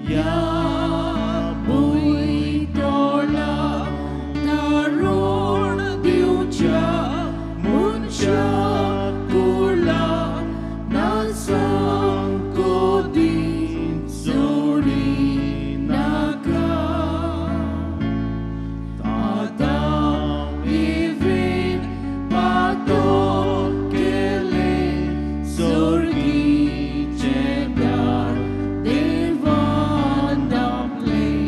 ह्या भुंयतोळा तारण दिवच्या मनशा कुळाक नासांक दी सोडिनाका. आदाम इवीन पातक केलें, सर्गीचें दार देवान धांपलें,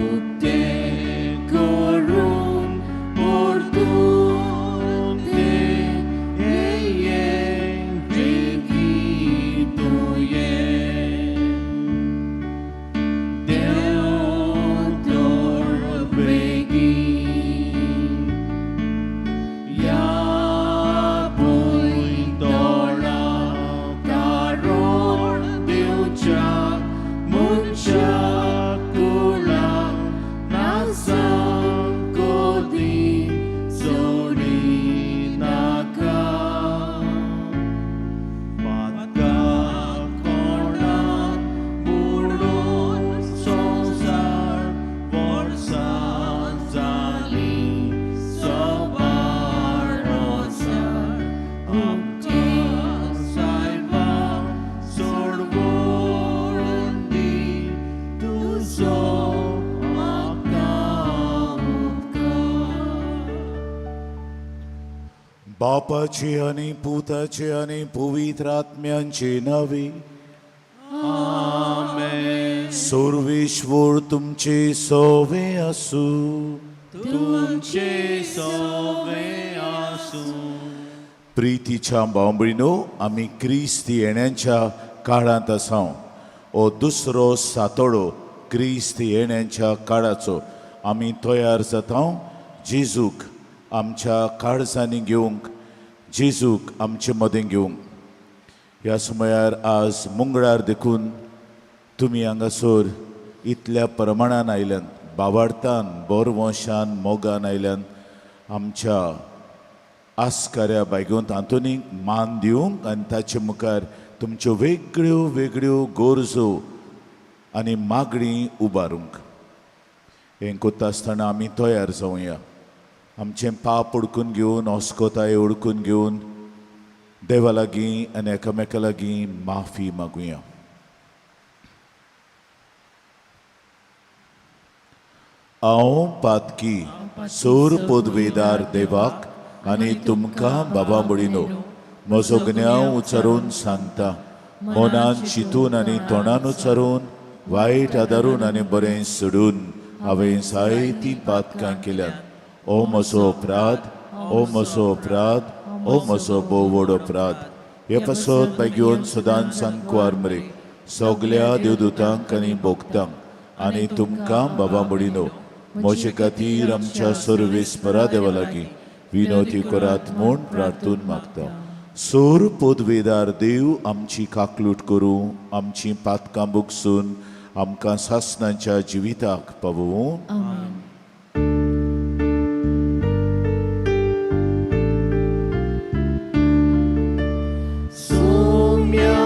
उक्तें करून परतून तें येयें बेगीन तुवें. देव तर बेगीन ह्या भुंयतोळा तारण दिवच्या मनशा कुळाक नासांक दी सोडिनाका. पातका कोणाक बुडून संवसार वर्सां जालीं सबार आसा. आमकां सायबा सोडवण दी, तुजो आमकां उपकार. बापाचे आनी पुताचे आनी पवित्र आत्म्यांचे नावे. आमेन. सर्वेश्वर तुमचे सोवे आसूं. तुमचे सोवे आसूं. प्रितीच्या भावभयणीनो, आमी क्रिस्ती येण्याच्या काळांत आसा. हो दुसरो सातोडो क्रिस्त येण्याच्या काळाचो. आमी तयार जाता जेजूक आमच्या काळजांनी घेवंक, जेजूक आमचे मदें घेवंक. ह्या समयार आज मंगळार देखून तुमी हांगासर इतल्या प्रमाणान आयल्यान, बावार्थान, बोरवंशान, मोगान आयल्यान आमच्या आस्काऱ्या बायगोंत आंतोनीक मान दिवंक आनी ताचे मुखार तुमच्यो वेगळ्यो वेगळ्यो गरजो आनी मागणी उबारूंक. हें कोत्ता आसतना आमी तयार जावया. आमचें पाप उडकून घेवन, अस्कोताय उडकून घेवन देवा लागीं आनी एकामेका लागीं माफी मागुया. हांव पातकी सोर पदवेदार देवाक आनी तुमकां बाबा भयणीनो म्हजो गुन्यांव उच्चारून सांगता. मनान चिंतून आनी तोंडान उच्चारून, वायट आदारून आनी बरें सोडून हांवें जायतीं पातकां केल्यात. ओ म्हजो अपराध, ओ म्हजो अपराध, ओ म्हजो भोव व्हड अपराध. हे पासत बायगेवन सदांच सांकवार मरे सगल्या देवदूतांक आनी भोगतांक आनी तुमकां बाबा भयणीनो म्हजे खातीर आमच्या सर्वेस्परा देवा लागीं विनोती करात म्हूण प्रार्थून मागता. सोर पदवेदार देव आमची काकलूट करूं, आमची पातकां बुगसून आमकां सासणाच्या जिविताक पावोवं. आमेन. सोम्या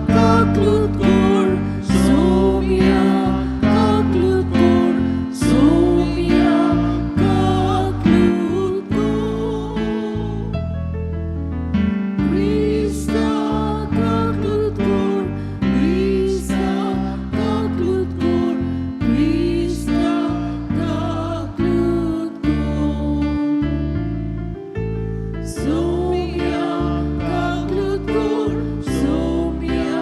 काकलूट कर, सोम्या काकलूट कर, सोम्या काकलूट कर. क्रिस्ता काकलूट कर, क्रिस्ता काकलूट कर, क्रिस्ता काकलूट कर. सोम्या काकलूट कर, सोम्या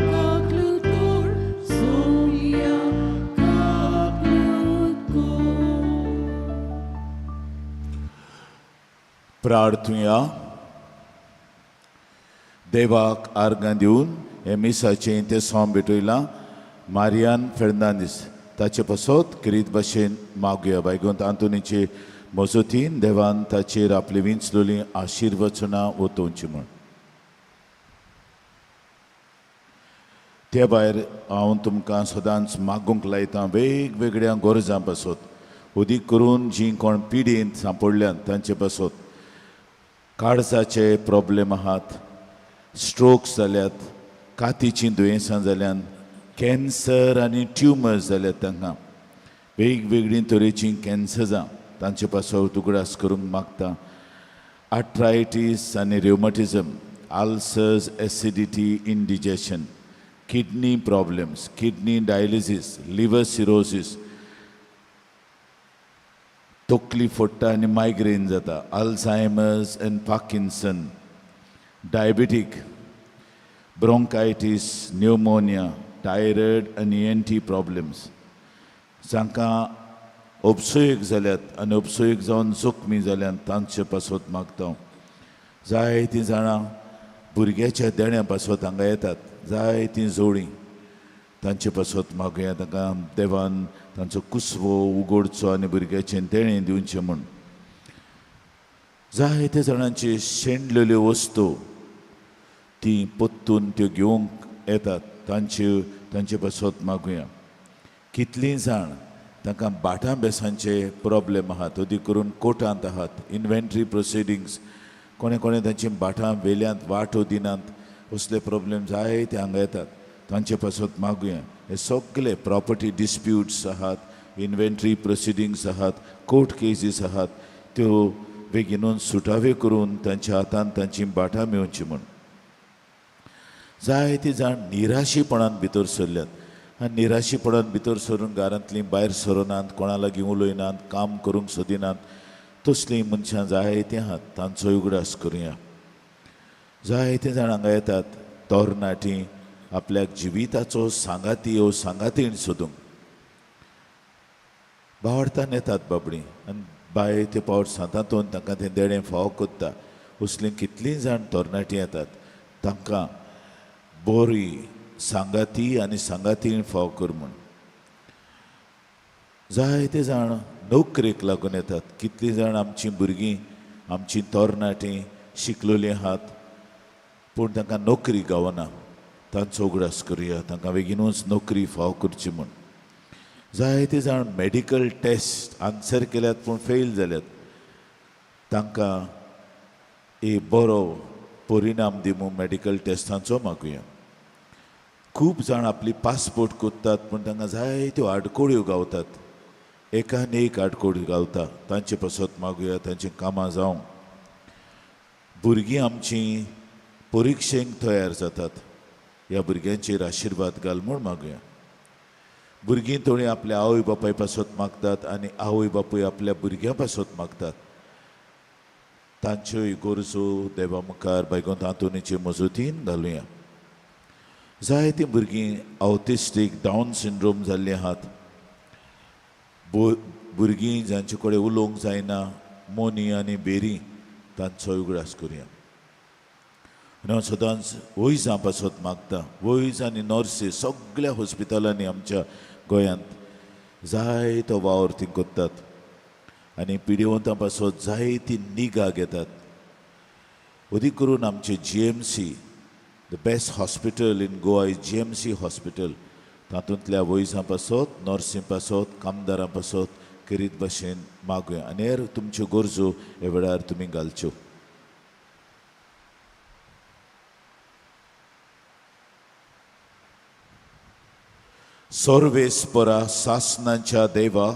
काकलूट कर, सोम्या काकलूट कर. प्रार्थुया. देवाक आर्गां दिवन हे मिसाचें तें सोम भेटयलां मारियान फेर्नांदीस ताचे पासत क्रीत भाशेन मागुया. बायगोंत आंतोनीचे मजतीन देवान ताचेर आपली विंचलोली आशिर्वचनां ओतोवची म्हूण. ते भायर हांव तुमकां सदांच मागूंक लायतां वेगवेगळ्या गरजां पासत, अदीक करून जीं कोण पिडेंत सांपडल्यात तांचे पासत. काळजाचे प्रॉब्लेम आहात, स्ट्रोक्स जाल्यात, कातीचीं दुयेंसां जाल्यात, कॅन्सर आनी ट्युमर्स जाल्यात तांकां वेगवेगळीं तरेचीं कॅन्सर्सां तांचे पासत उगडास करूंक मागता. आर्थरायटीस आनी rheumatism, ulcers, acidity, indigestion, kidney problems, kidney dialysis, liver cirrhosis, तकली फोडटा आनी मायग्रेन जाता, Alzheimer's and Parkinson, diabetic, bronchitis, pneumonia, thyroid आनी ENT problems. जांकां अपसोयक जाल्यात आनी अपसोयक जावन जखमी जाल्यात तांचे पासत मागता. जायतीं जाणां भुरग्याच्या देण्या पासत हांगा येतात, जायतीं जोडीं तांचे पासत मागुया. तांकां देवान तांचो कुसवो उगडचो आनी भुरग्याचें देणें दिवचें म्हूण. जायते जाणांची शेणलेल्यो वस्तू ती परतून त्यो घेवंक येतात, तांचे पासत मागुया. कितलीं जाण तांकां भाटां बेसांचे प्रॉब्लेम आहात, अदीक करून कोर्टांत आहात, इन्व्हेंट्री प्रोसिडींग्स, कोणें कोणें तांची भाटां वेल्यांत वांटो दिनात, असले प्रॉब्लेम जायते हांगा येतात, तांचे पासत मागुया. हे सगळे प्रॉपर्टी डिस्प्युट्स आहात, इन्व्हेंट्री प्रोसिडींग्स आहात, कोर्ट केसीस आहात, त्यो बेगीनून सुटावे करून तांच्या हातान तांची भाटां मेवची म्हूण. जायते जाण निराशेपणान भितर सरल्यात आनी निराशेपणान भितर सरून घरांतलीं भायर सरनात, कोणा लागीं उलयनात, काम करूंक सोदिनात, तसलीं मनशां जायतीं आहात, तांचो उगडास करुया. जायते जाण हांगा येतात तरणाटीं आपल्याक जिविताचो सांगाती ओ सांगातीण सोदूंक भावार्थान येतात बाबडीं आनी बाय ते पावट सांतांतून तांकां तें देणें फावो कोत्ता. असलीं कितलीं जाण तरणाटीं येतात, तांकां बरी सांगाती आनी सांगातीण फाव कर म्हूण. जायते जाण नोकरेक लागून येतात. कितलीं जाण आमचीं भुरगीं आमचीं तरणाटीं शिकलेलीं आहात पूण तांकां नोकरी गावना, तांचो उगडास करुया, तांकां बेगीनूच नोकरी फाव करची म्हूण. जायते जाण मेडिकल टेस्ट आन्सर केल्यात पूण फेल जाल्यात, तांकां एक बरो परिणाम दी म्हूण मेडिकल टेस्टांचो मागुया. खूब जाण आपली पासपोर्ट कोत्तात पूण तांकां जायत्यो आडकोळ्यो गावतात, एकान एक आडकोळ गावता, तांचे पासत मागुया, तांचीं कामां जावं. भुरगीं आमचीं परिक्षेक तयार जातात, ह्या भुरग्यांचेर आशिर्वाद घाल म्हूण मागुया. भुरगीं थोडीं आपल्या आवय बापाय पासत मागतात आनी आवय बापूय आपल्या भुरग्यां पासत मागतात, तांच्योय गरजो देवा मुखार बायगोंत आंतोनीचे मजतीन घालुया. जायतीं भुरगीं ऑटिस्टीक डावन सिंड्रोम जाल्लीं आहात, भुरगीं जांचे कडेन उलोवंक जायना, मोनी आनी बेरी, तांचो उगडास करुया. आनी हांव सदांच वैजां पासत मागता, वैज आनी नर्सी सगळ्या हॉस्पिटलांनी आमच्या गोंयांत जायतो वावर ती करतात आनी पिडेवंतां पासत जायती निगा घेतात. अदीक करून आमचे GMC, the best hospital in Goa is GMC hospital, तातूंतल्या वैजां पासत, नर्सीं पासत, कामदारां पासत करीत भाशेन मागुया आनी हेर तुमच्यो गरजो ह्या वेळार तुमी घालच्यो. सर्वेस्परा सासनाच्या देवा,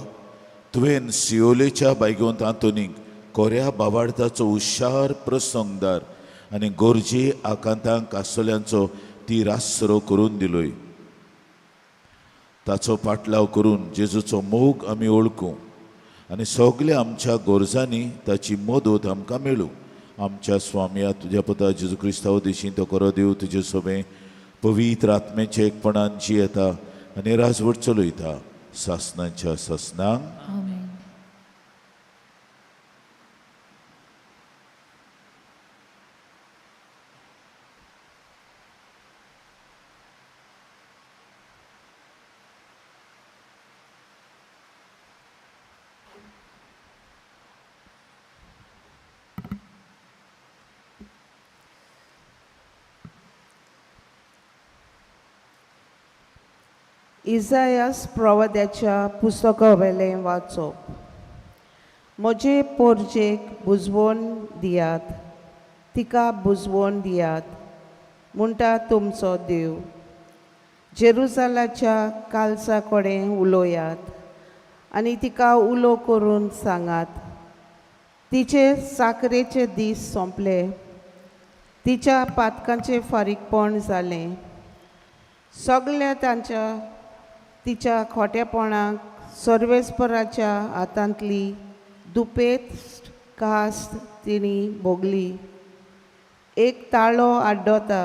तुवें सियोलेच्या बायगोंत आंतोनीक कोऱ्या बावार्थाचो हुशार प्रसंगदार आनी गरजे आकांतांक आसतल्यांचो ती रासरो करून दिलोय. ताचो पाटलाव करून जेजूचो मोग आमी वळखूं आनी सगल्या आमच्या गरजांनी ताची मदत आमकां मेळूं. आमच्या स्वामया तुज्या पुता जेजू क्रिस्तांव देशीं तो करो देव तुजे सोबें पवित्र आत्म्याचे एकपणान जियेता आनी राजवट चलयता सासनाच्या सासनांक. आमेन. इजायास प्रवाद्याच्या पुस्तका वयलें वाचप. म्हजे पोरजेक बुजवण दियात, तिका बुजवण दियात म्हणटा तुमचो देव. जेरुजालाच्या कालसा कडेन उलोयात आनी तिका उलो करून सांगात, तिचे साकरेचे दीस सोंपले, तिच्या पातकांचें फारीकपण जालें. सगल्या तांच्या तिच्या खोटेपणाक सर्वेस्पराच्या हातांतली दुपेत कास्त तिणी भोगली. एक ताळो आड्डता,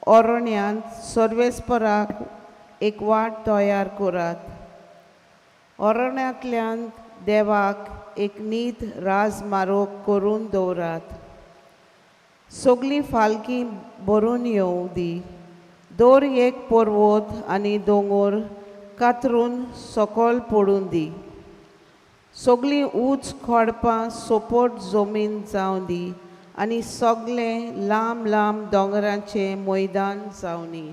ओरण्यांत सर्वेस्पराक एक वाट तयार करात, ओरण्यांतल्यान देवाक एक नीत राजमार्ग करून दवरात. सगळीं फालकी भरून येवं दी, दर एक पर्वत आनी दोंगर कातरून सकयल पडूं दी. सगळीं ऊंच खडपां सोपट जमीन जावं दी आनी सगळें लांब लांब दोंगरांचें मैदान जावनी.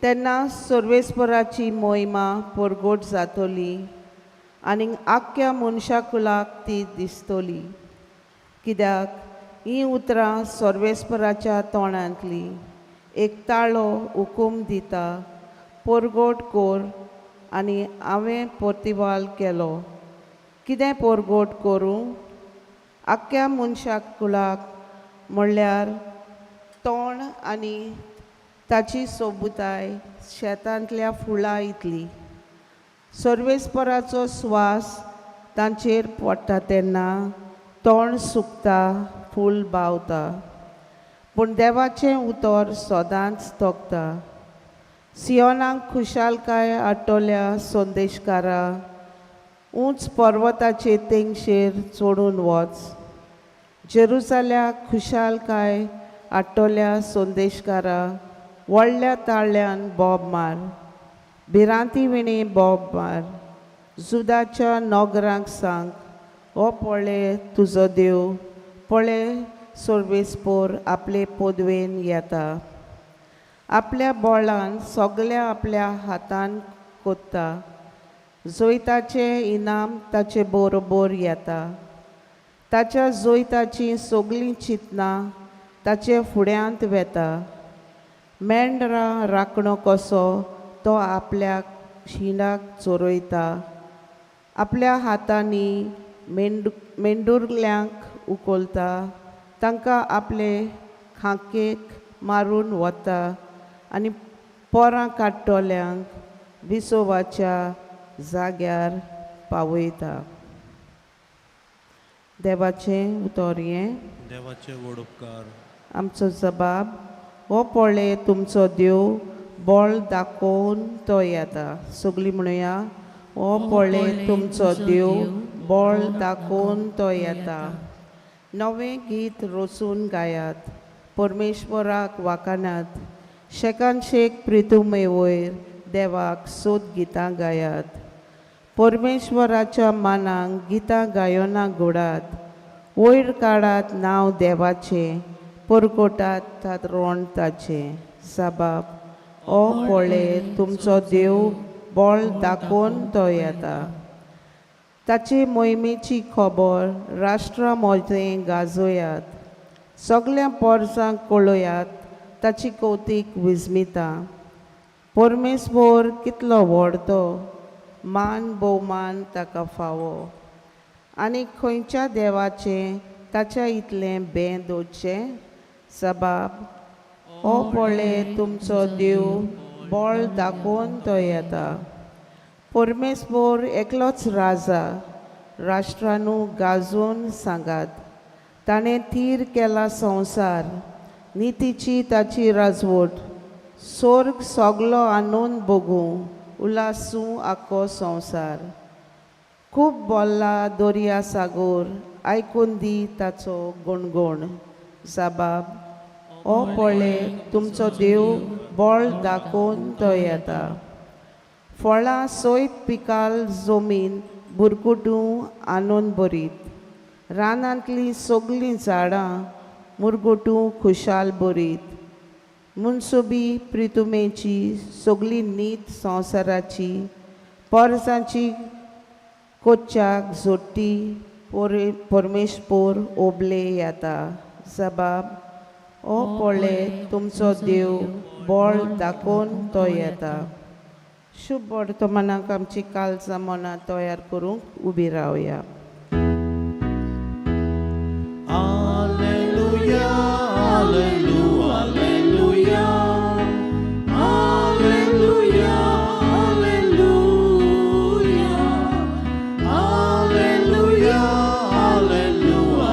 तेन्ना सर्वेस्पराची मोहिमा परगट जातली आनी आख्ख्या मनशाकुलाक ती दिसतली. कित्याक हीं उतरां सर्वेस्पराच्या तोंडांतलीं. एक ताळो हुकूम दिता, परगट कर, आनी हांवें प्रतिवाल केलो. कितें परगट करूं? आख्ख्या मनशाकुलाक म्हणल्यार तोंड आनी ताची सोबुताय शेतांतल्या फुलां इतली. सर्वेस्पराचो स्वास तांचेर पडटा तेन्ना तोंड सुकता, फूल बावता, पूण देवाचें उतर सदांच तगता. सियोनाक खुशालकाय हाडटल्या संदेशकारा, ऊंच पर्वताचे तेंगशेर चडून वच. जेरुजाल्याक खुशालकाय हाडटल्या संदेशकारा, व्हडल्या ताळ्यान बोब मार, भिरांती विणे बोब मार. जुदाच्या नोगरांक सांग, हो पळय तुजो देव, पळय सर्वेस्पोर आपले पदवेन येता, आपल्या बोळान सगल्या आपल्या हातान कोत्ता. जैताचें इनाम ताचे बरोबर येता, ताच्या जैताचीं सगळीं चिंतनां ताचे फुड्यांत वेता. मेंढरां राखणो कसो तो आपल्याक शिणाक चोरयता, आपल्या हातांनी मेंडुरल्यांक उखलता, तांकां आपले खांकेक मारून वता आनी पोरां काडटल्यांक विसोवाच्या जाग्यार पावयता. देवाचें उतर हें. देवाचे व्हड उपकार. आमचो जबाब, हो पळय तुमचो देव, बळ दाखोवन तो येता. सगळीं म्हणुया, हो पळय तुमचो देव, बळ दाखोवन तो येता. नवें गीत रचून गायात, परमेश्वराक वाखाणात, शेकान शेक प्रितुमे वयर देवाक सोद गितां गायात. परमेश्वराच्या मानाक गितां गायनां घोडात, वयर काडात नांव देवाचें, परगटात तारोण ताचें. साबाब, ओ पळय तुमचो देव, बळ दाखोवन तो येता. ताचे मोहिमेची खबर राष्ट्रा मदें गाजोयात, सगल्या पोरसांक कळयात ताची कौतीक विस्मिता. परमेश्वर कितलो व्हड तो, मान भोवमान ताका फावो, आनी खंयच्या देवाचें ताच्या इतलें बें दवरचें. सबाब, हो पळय तुमचो देव, बळ दाखोवन तो येता. परमेश्वर एकलोच राजा, राष्ट्रानू गाजोवन सांगात, ताणें थीर केला संवसार, नितीची ताची राजवट. सोर्ग सगलो आनंद भोगूं, उल्हासूं आख्खो संवसार. खूब बोल्ला दर्या सागोर, आयकून दी ताचो गणगण. साबाब, ओ पळय तुमचो देव, बळ दाखोवन तो येता. फळां सयत पिकाल जमीन बुरकुटूं आनंद भरीत, रानांतलीं सगळीं झाडां मुरगुटूं खुशाल भरीत. मुनसुबी प्रितुमेची सगळी नीत संवसाराची, पोरसांची कोच्याक जोडटी परमेश्वर ओबले येता. जबाब, ओ पळय तुमचो देव, बळ दाखोवन तो येता. शुभ वर्तमानाक आमची काळजां मनां तयार करूंक उबी रावया. Alleluia, Alleluia, Alleluia, Alleluia, Alleluia, Alleluia,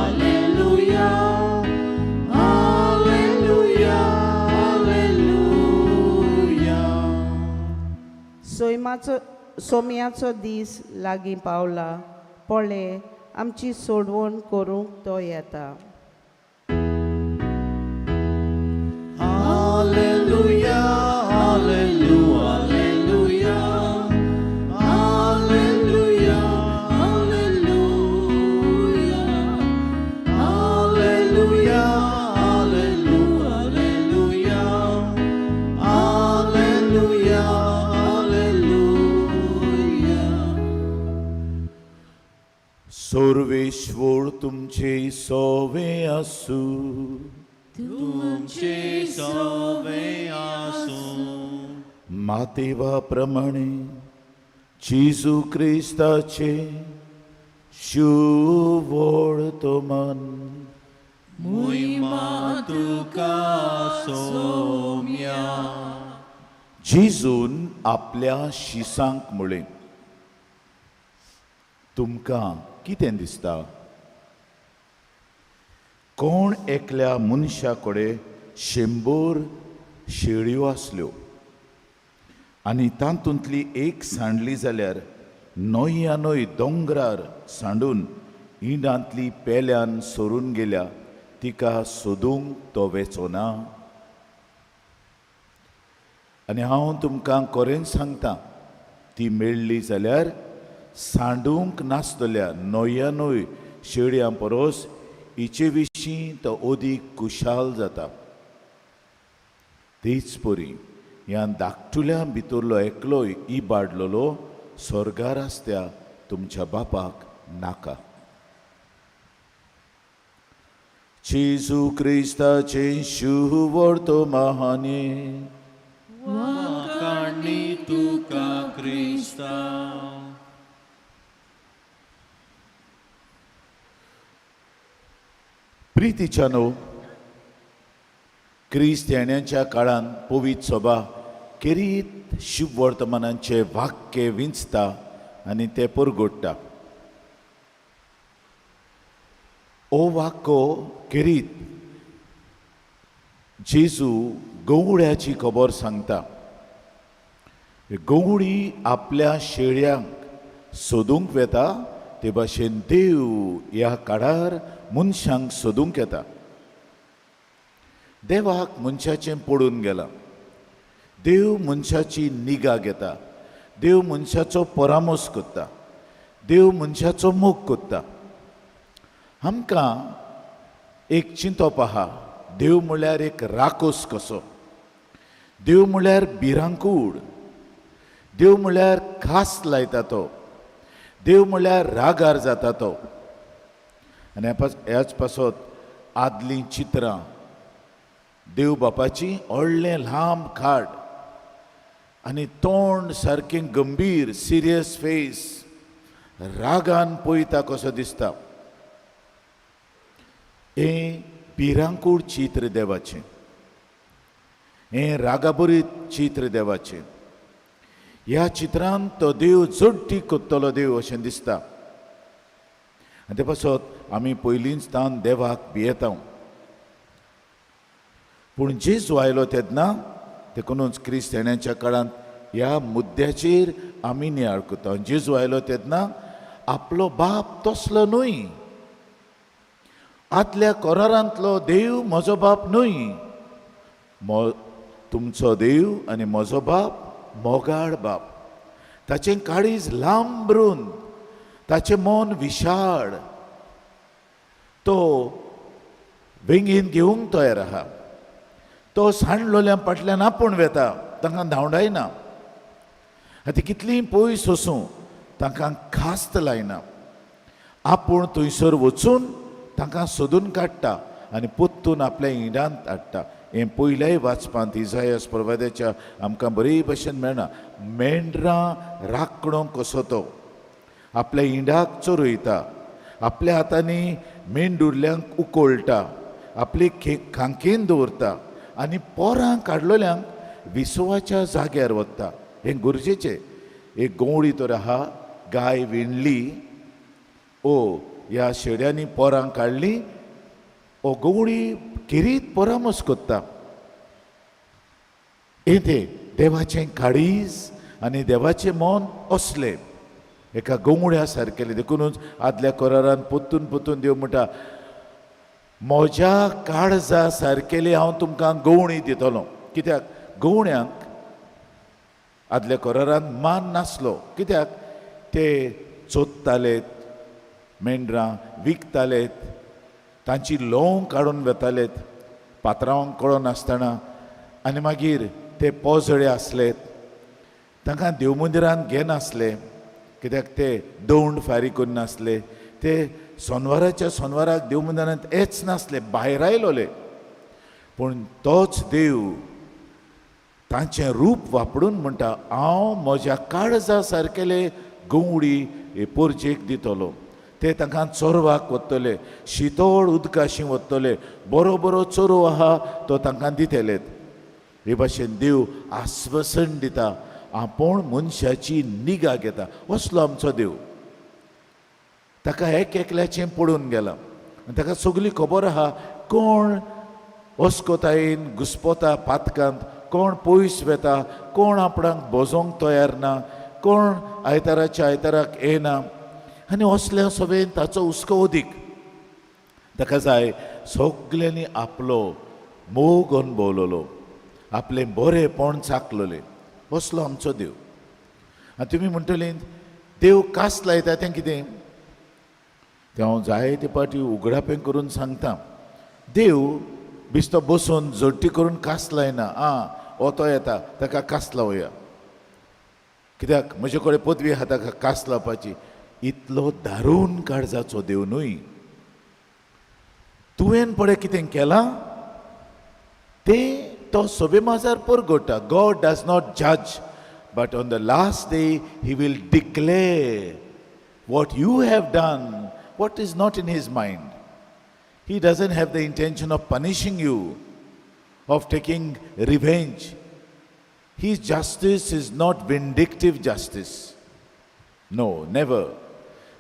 Alleluia, Alleluia, Alleluia. सोयमाचो सोम्याचो दीस लागीं पावला. पळय, आमची सोडवण करूंक तो येता. Alleluia, Alleluia, Alleluia, Alleluia, Alleluia, Alleluia, Alleluia, Alleluia, Alleluia. सोर्वेश्वर तुमचे सोवे आसू. तुमचे सवे आसूं. मातेवा प्रमाणे जेजू क्रिस्ताचे शुवर्तमान. मोहिमा तुका सोम्या. जेजून आपल्या शिसांक म्हळें, तुमकां कितें दिसता? कोण एकल्या मनशा कडेन 100 शेळयो आसल्यो आनी तातूंतली एक सांडली जाल्यार न्हंय न्हय दोंगरार सांडून इंडांतली पेल्यान सरून गेल्या तिका सोदूंक तो वेचो ना? आनी हांव तुमकां खरेंच सांगता, ती मेळ्ळी जाल्यार सांडूंक नासतल्या 99 शेळयां परस हिचे विशीं तो अदीक खुशाल जाता. तेच परी ह्या धाकटुल्या भितरलो एकलोय इबाडलेलो स्वर्गार आसत्या तुमच्या बापाक नाका. जेजू क्रिस्ताचें शुवर्तमाने. वाखाणी तुका क्रिस्ता. प्रितीच्यानो, क्रिस्त येण्याच्या काळान पवित्र सभा खेरीत शुभवर्तमानांचे वाक्य विंचता आनी ते परगोडटा. ओ वाक्य खेरीत जेजू गवळ्याची खबर सांगता. गवळी आपल्या शेळयांक सोदूंक वेता ते भाशेन देव ह्या काळार मनशांक सोदूंक येता. देवाक मनशाचें पडून गेलां. देव मनशाची निगा घेता. देव मनशाचो परामर्श करता. देव मनशाचो मोग करता. आमकां एक चिंतप आहा, देव म्हळ्यार एक राकोस कसो, देव म्हळ्यार भिरांकूळ, देव म्हळ्यार खास लायता तो, देव म्हळ्यार रागार जाता तो. आनी ह्याच पासत आदलीं चित्रां देव बापाची व्हडलें लांब खाड आनी तोंड सारकें गंभीर सिरियस फेस, रागान पळयता कसो दिसता. हें भिरांकूळ चित्र देवाचें, हें रागाभरीत चित्र देवाचें. ह्या चित्रांत तो देव जोडटी कोत्तलो देव अशें दिसता. आनी ते पासत आमी पयलींच तान देवाक भियेता. पूण जेजू आयलो तेन्ना देखूनच क्रिस्त येण्याच्या काळांत ह्या मुद्द्याचेर आमी नियाळ करता. जेजू आयलो तेन्ना आपलो बाप तसलो न्हय, आदल्या कोरारांतलो देव म्हजो बाप न्हय, तुमचो देव आनी म्हजो बाप मोगाळ बाप. ताचें काळीज लांब रुंद, ताचें मन विशाळ, तो वेंगेन घेवंक तयार आहा. तो सांडलोल्या फाटल्यान आपूण वेता, तांकां धांवडायना. आतां कितलीं पयस वसूं तांकां खास्त लायना. आपूण थंयसर वचून तांकां सोदून काडटा आनी परतून आपल्या इंडांत हाडटा. हें पयल्याय वाचपांत इजायस प्रवाद्याच्या आमकां बरे भशेन मेळना. मेंढरां राखणो कसो तो आपल्या इंडाक चरयता, आपल्या हातांनी मेंढुरल्यांक उकोळटा, आपली खांकेन दवरता आनी पोरां काडलोल्यांक विसवाच्या जाग्यार वता. हें गरजेचें. एक गंवळी तर आहा, गाय विणली, ओ ह्या शेड्यांनी पोरां काडली, ओ गंवळी खेरीत परामर्श करता. हें तें देवाचें काळीज आनी देवाचें मन असलें एका गंवळ्या सारकेलें. देखुनूच आदल्या करारान परतून परतून देव म्हणटा, म्हज्या काळजा सारकेली हांव तुमकां गवणी दितलो. कित्याक गवण्यांक आदल्या करारान मान नासलो. कित्याक ते चोदताले मेंढरां, विकताले, तांची लोंव काडून वेतालेत पात्रांवांक कळनासतना, आनी मागीर ते पोजडे आसले, तांकां देवमंदिरान घेनासले कित्याक ते दौंड फारीक करिनासले. ते सोनवाराच्या सोनवाराक देवमंदिरांत येच नासले, भायर आयलोले. पूण तोच देव तांचें रूप वापरून म्हणटा, हांव म्हज्या काळजा सारकेले गंवडी हे पोरजेक दितलो. ते तांकां चोरवाक वतले, शितोळ उदकाशी वतले, बरो बरो चोरो आहा तो तांकां दितलेत. हे भाशेन देव आस्वासन दिता, आपूण मनशाची निगा घेता. असलो आमचो देव. ताका एक एकल्याचें पडून गेलां आनी ताका सगली खबर आहा कोण अस्कोतायेन घुस्पोता पातकांत, कोण पयस वेता, कोण आपणाक बोजोंक तयार ना, कोण आयताराच्या आयताराक येना. आनी असल्या सगळें ताचो हुस्को अदीक. ताका जाय सगल्यांनी आपलो मोग अणभवलोलो, आपलें बरेंपण चाखलोलें. असलो आमचो देव. आनी तुमी म्हणटली देव कास लायता तें कितें, तें हांव जायते फावटी उगडापें करून सांगता. देव बिस्तो बसून झडटी करून कास लायना. आं, हो तो येता ताका कास लावया, कित्याक म्हजे कडेन पदवी आहा ताका कास लावपाची. इतलो दारून काळजाचो देव न्हय. तुवें पळय कितें केलां तें तो सभे माजार परगटा. God does not judge, but on the last day he will declare what you have done, what is not in his mind. He doesn't have the intention of punishing you, of taking revenge. His justice is not vindictive justice. No, never.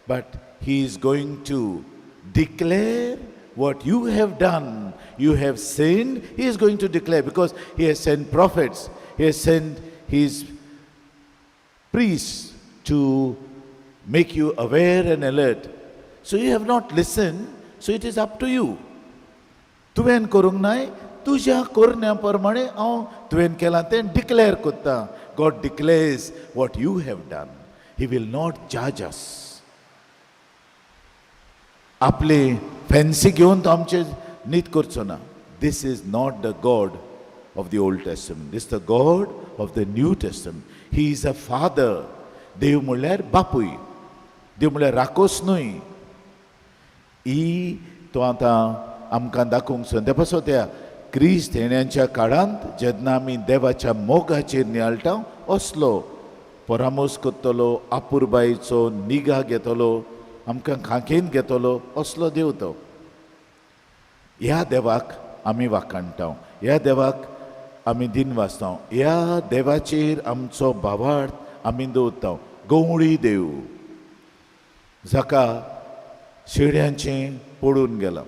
But he is going to declare what you have done. You have sinned. He is going to declare because he has sent prophets. He has sent his priests to make you aware and alert. So you have not listened, so it is up to you. तुवें करूंक नाय, तुज्या करण्या प्रमाणे हांव तुवें केलां तें डिक्लेअर करता. God declares what you have done. He will not judge us. आपली फॅन्सी घेवन तो आमचे नीत करचो ना. This is not the God of the Old Testament. This the God of the New Testament. He is a father. देव म्हणल्यार बापूय, देव म्हणल्यार राकोस न्हय. ही तो आतां आमकां दाखोवंक सोदता. पासत त्या क्रिस्त येण्याच्या काळांत जेन्ना आमी देवाच्या मोगाचेर नियाळटा, असलो परामोस करतलो, आपुरबायेचो निगा घेतलो, आमकां खांकेन घेतलो, असलो देव तो. ह्या देवाक आमी वाखाणटा, ह्या देवाक आमी दिनवासता, ह्या देवाचेर आमचो भावार्थ आमी दवरता. गंवळी देव जाका शेड्यांचें पडून गेलां.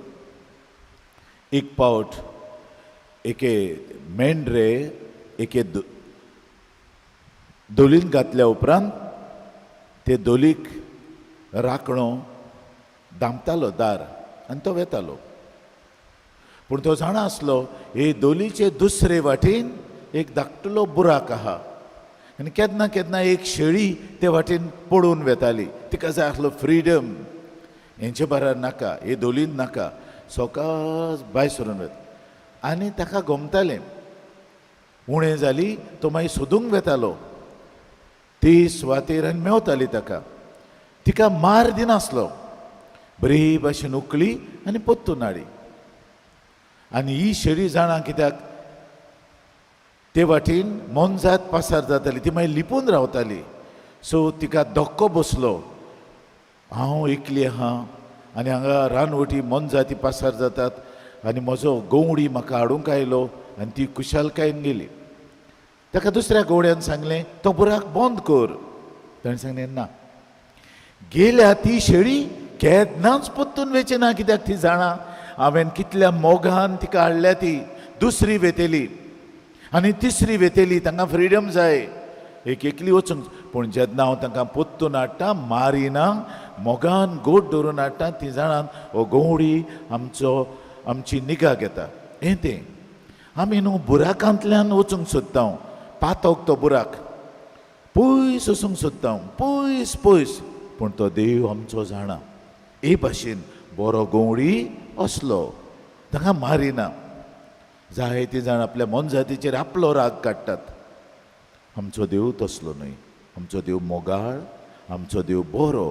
एक पावट एके मेंढरे एके धोलीन घातल्या उपरांत ते धोलीक राखणो दामतालो दार आनी तो वेतालो. पूण तो जाणा आसलो हे धोलीचे दुसरे वाटेन एक धाकटुलो बुराक आहा आनी केन्ना केन्ना एक शेळी ते वाटेन पडून वेताली. तिका जाय आसलो फ्रिडम. हेंचे बारार नाका, हे धोलीन नाका, सवकास भायर सरून वेता. आनी ताका गोमतालें उणें जाली, तो मागीर सोदूंक वेतालो ती सुवातेर आनी मेवताली ताका. तिका मार दिनासलो, बरी भाशेन उकली आनी पोत्तून हाडी. आनी ही शेळी जाणा कित्याक ते वाटेन मोनजात पासार जाताली, ती मागीर लिपून रावताली. सो तिका धक्को बसलो, हांव एकली आहा आनी हांगा रानवटी मोनजाती पासार जातात आनी म्हजो गंवडी म्हाका हाडूंक आयलो आनी ती खुशालकायेन गेली. ताका दुसऱ्या गवड्यान सांगलें तो बुराक बंद कर. ताणें सांगलें ना, गेल्या ती शेळी केन्नाच परतून वेची ना, कित्याक ती जाणा हांवें कितल्या मोगान तिका हाडल्या. ती दुसरी वेतेली आनी तिसरी वेतेली, तांकां फ्रिडम जाय, एक एकली वचूंक. पूण जेन्ना हांव तांकां परतून हाडटा, मारिना, मोगान गोड धरून हाडटा, ती जाणान हो गंवडी आमचो आमची निगा घेता. हें तें आमी न्हू बुराकांतल्यान वचूंक सोदता, पातोक तो बुराक पयस वचूंक सोदता, पयस पयस, पूण तो देव आमचो जाणा. हे भाशेन बरो गंवडी असलो तांकां मारिना. जायते जाण आपल्या मोनजातीचेर आपलो राग काडटात. आमचो देव तसलो न्हय, आमचो देव मोगाळ, आमचो देव बरो,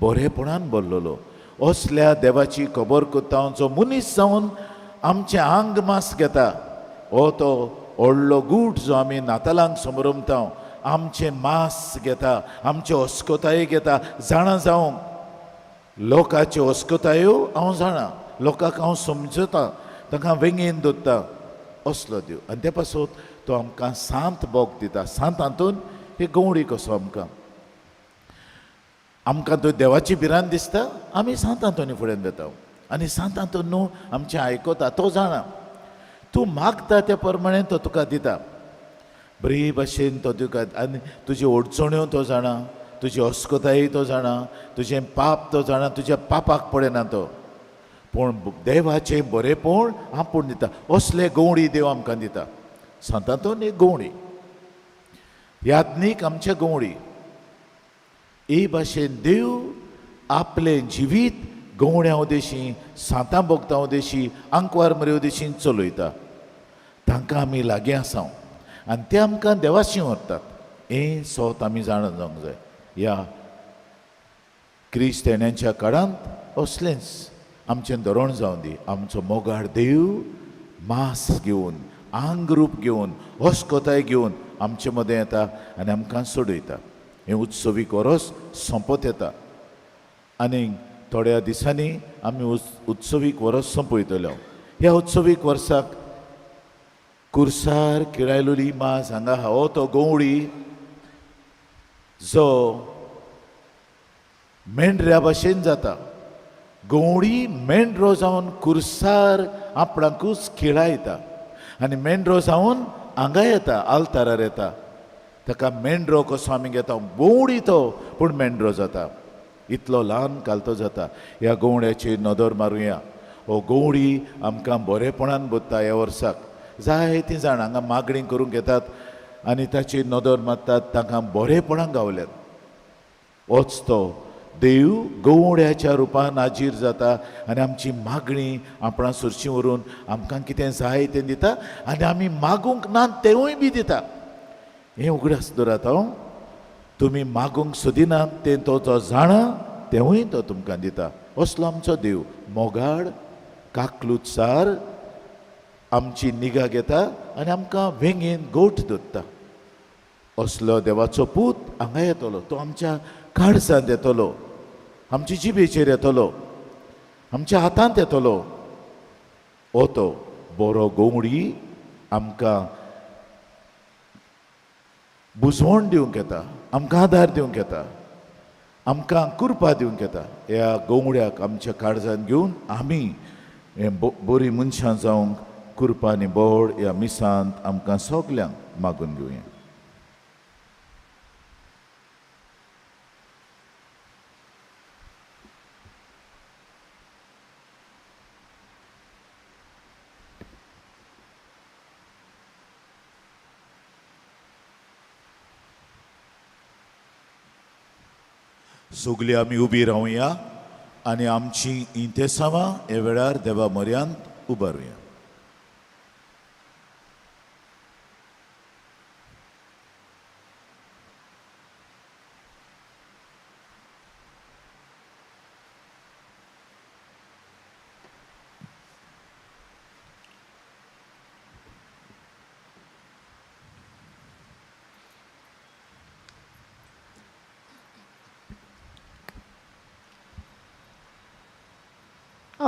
बरेपणान भरलेलो. असल्या देवाची खबर करता जो मनीस जावन आमचें आंग मास घेता, हो तो व्हडलो गूट जो आमी नातालांक समरमता, आमचें मास घेता, आमच्यो अस्कोतायो घेता. जाणा जावंक लोकांच्यो अस्कोतायो हांव जाणा, लोकांक हांव समजता, तांकां वेंगेन दवरता, असलो देव. आनी ते पासत तो आमकां सांत बोग दिता. सांत हातून हे गंवडी कसो आमकां आमकां तो देवाची भिरांत दिसता, आमी सांत आंतोनी फुड्यान वेता आनी सांत आंतोन न्हू आमचें आयकता. तो जाणा तूं मागता त्या प्रमाणे तो तुका दिता, बरी भाशेन तो तुका. आनी तुज्यो अडचण्यो तो जाणा, तुजी अस्कताय तो जाणा, तुजें पाप तो जाणा, तुज्या पापाक पडना तो, पूण देवाचें बरेंपण आपूण दिता. असले गंवडी देव आमकां दिता. सांत आंतोन एक गंवडी, याज्ञीक आमचे गंवडी. हे भाशेन देव आपलें जिवीत गंवड्या उदेशी, सांतां भोगता उदेशी, आंकवार मरे उदेशी चलयता. तांकां आमी लागीं आसा आनी ते आमकां देवाशी व्हरतात. हें सोत आमी जाणा जावंक जाय. ह्या क्रिस्त येण्याच्या काळांत असलेंच आमचें धोरण जावं दी. आमचो मोगाळ देव मास घेवन, आंग रूप घेवन, अस्कोताय घेवन आमचे मदें येता आनी आमकां सोडयता. हें उत्सवीक वरस सोंपत येता आनी थोड्या दिसांनी आमी उत्सवीक वरस सोंपयतले. ह्या उत्सवीक वर्साक कुर्सार किळायलोली मास हांगा हो तो गंवडी जो मेंढऱ्या भाशेन जाता. गंवडी मेंढरो जावन कुर्सार आपणाकूच खिळायता आनी मेंढरो जावन हांगा येता, आल्तारार येता. ताका मेंढरो कसो आमी घेता, गंवडी तो पूण मेंढरो जाता, इतलो ल्हान कालतो जाता. ह्या गंवड्याचेर नदर मारुया. हो गंवडी आमकां बरेपणान बदता. ह्या वर्साक जायतीं जाण हांगा मागणी करूंक येतात आनी ताचेर नदर मारतात, तांकां बरेपणान गावल्यात. होच तो देव गंवड्याच्या रुपान हाजीर जाता आनी आमची मागणी आपणा सुरशी व्हरून आमकां कितें जाय तें दिता आनी आमी मागूंक ना तेंवूय बी दिता. हें उगडास दवरात हांव, तुमी मागूंक सोदिनात तें तो जो जाणा तेंवूय तो तुमकां दिता. असलो आमचो देव मोगाळ, काकलुतसार आमची निगा घेता आनी आमकां वेंगेन गोठ दवरता. असलो देवाचो पूत हांगा येतलो, तो आमच्या काळजांत येतलो, आमचे जिबेचेर येतलो, आमच्या हातांत येतलो. हो तो बरो गंवडी आमकां बुजवण दिवंक येता, आमकां आदार दिवंक येता, आमकां कृपा दिवंक येता. ह्या गंवड्याक आमच्या काळजांत घेवन आमी बरीं मनशां जावंक कृपा आनी बोड ह्या मिसांत आमकां सगल्यांक मागून घेवया. सगळीं आमी उबी रावया आनी आमची इंतेसांवां ह्या वेळार देवा म्हऱ्यांत उबारुया.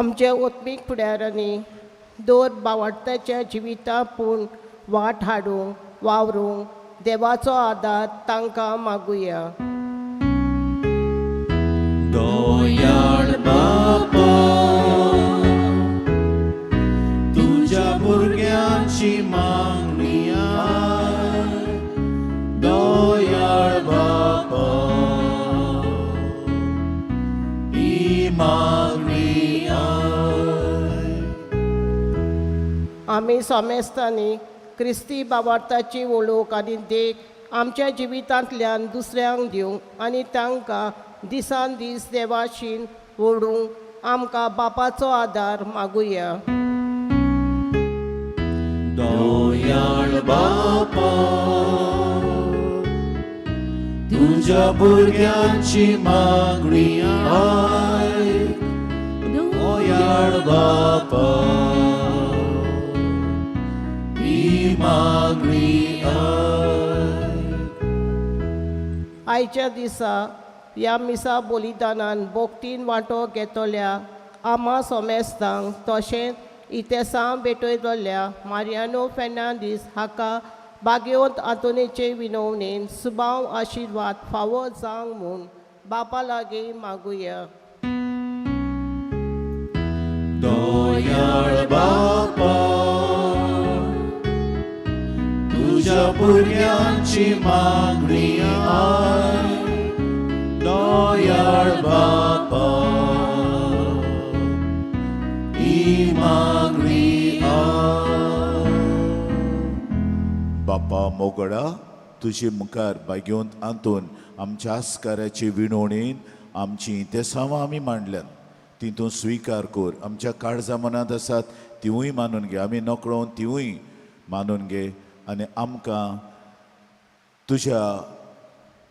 आमच्या ओत्मीक फुडारांनी दर बावडत्याच्या जिविता पूण वाट हाडूंक वावरूंक देवाचो आदार तांकां मागुया. दयाळ बापा, तुज्या भुरग्यांची मागणी आयक. दयाळ बापा, ही मागणी आयक. आमी सोमेस्तांनी क्रिस्ती बाबार्थाची वळख आनी देख आमच्या जिवितांतल्यान दुसऱ्यांक दिवंक आनी तांकां दिसान दीस देवाशीन ओडूंक आमकां बापाचो आदार मागुया. दयाळ बापा, तुज्या भुरग्यांची मागणी आयक. दयाळ बापा, ही मागणी आयक. आयच्या दिसा ह्या मिसा बलिदानान भक्तीन वांटो घेतल्या आमा सोमेस्तांक तशेंच इतेसांव भेटयतल्या मारियानो फेर्नांदीस हाका भाग्यवंत आंतोनीचे विनवणेन सुबाव आशिर्वाद फावो जावंक म्हूण बापा लागीं मागुया. दयाळ बापा, तुज्या भुरग्यांची मागणी आयक. दयाळ बापा, ही मागणी आयक. बापा मोगडा, तुजे मुखार भाग्यवंत आंतोन आमच्या आस्काराचे विणवणेन आमची तेसांवां आमी मांडल्यात, ती तूं स्विकार कर. आमच्या काळजा मनांत आसात तिवूय मानून घे, आमी नकळोन तिवूय मानून घे आनी आमकां तुज्या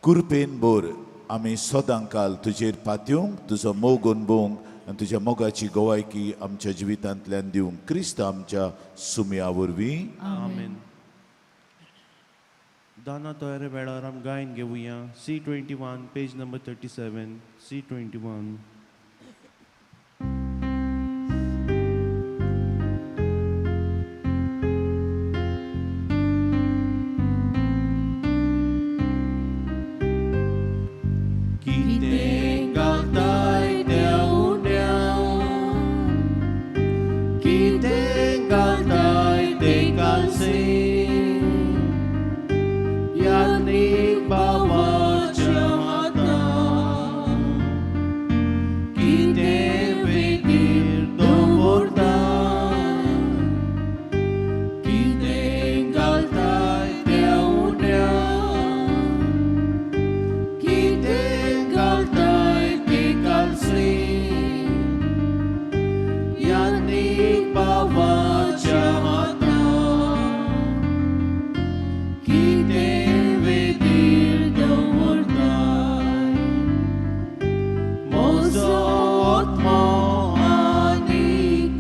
कृपेन भर. आमी सदां काल तुजेर पातयेवंक, तुजो मोग अणभवंक आनी तुज्या मोगाची गवायकी आमच्या जिवितांतल्यान दिवंक, क्रिस्त आमच्या सुमया वरवीं. आमेन. दाना तयारे वेळार आम गायन घेवया. C 21, page number 37, C 21. कितें घालताय त्या उंड्यान, कितें घालताय ते कालसे, यात्रीक बाबाच्या हातान कितें वेदीर दवरता, कितें घालताय त्या उंड्यान, कितें घालताय ते कालसे, यात्रीक बाबाच्या हातान कितें वेदीर दवरताय. म्हजो आत्मो आनी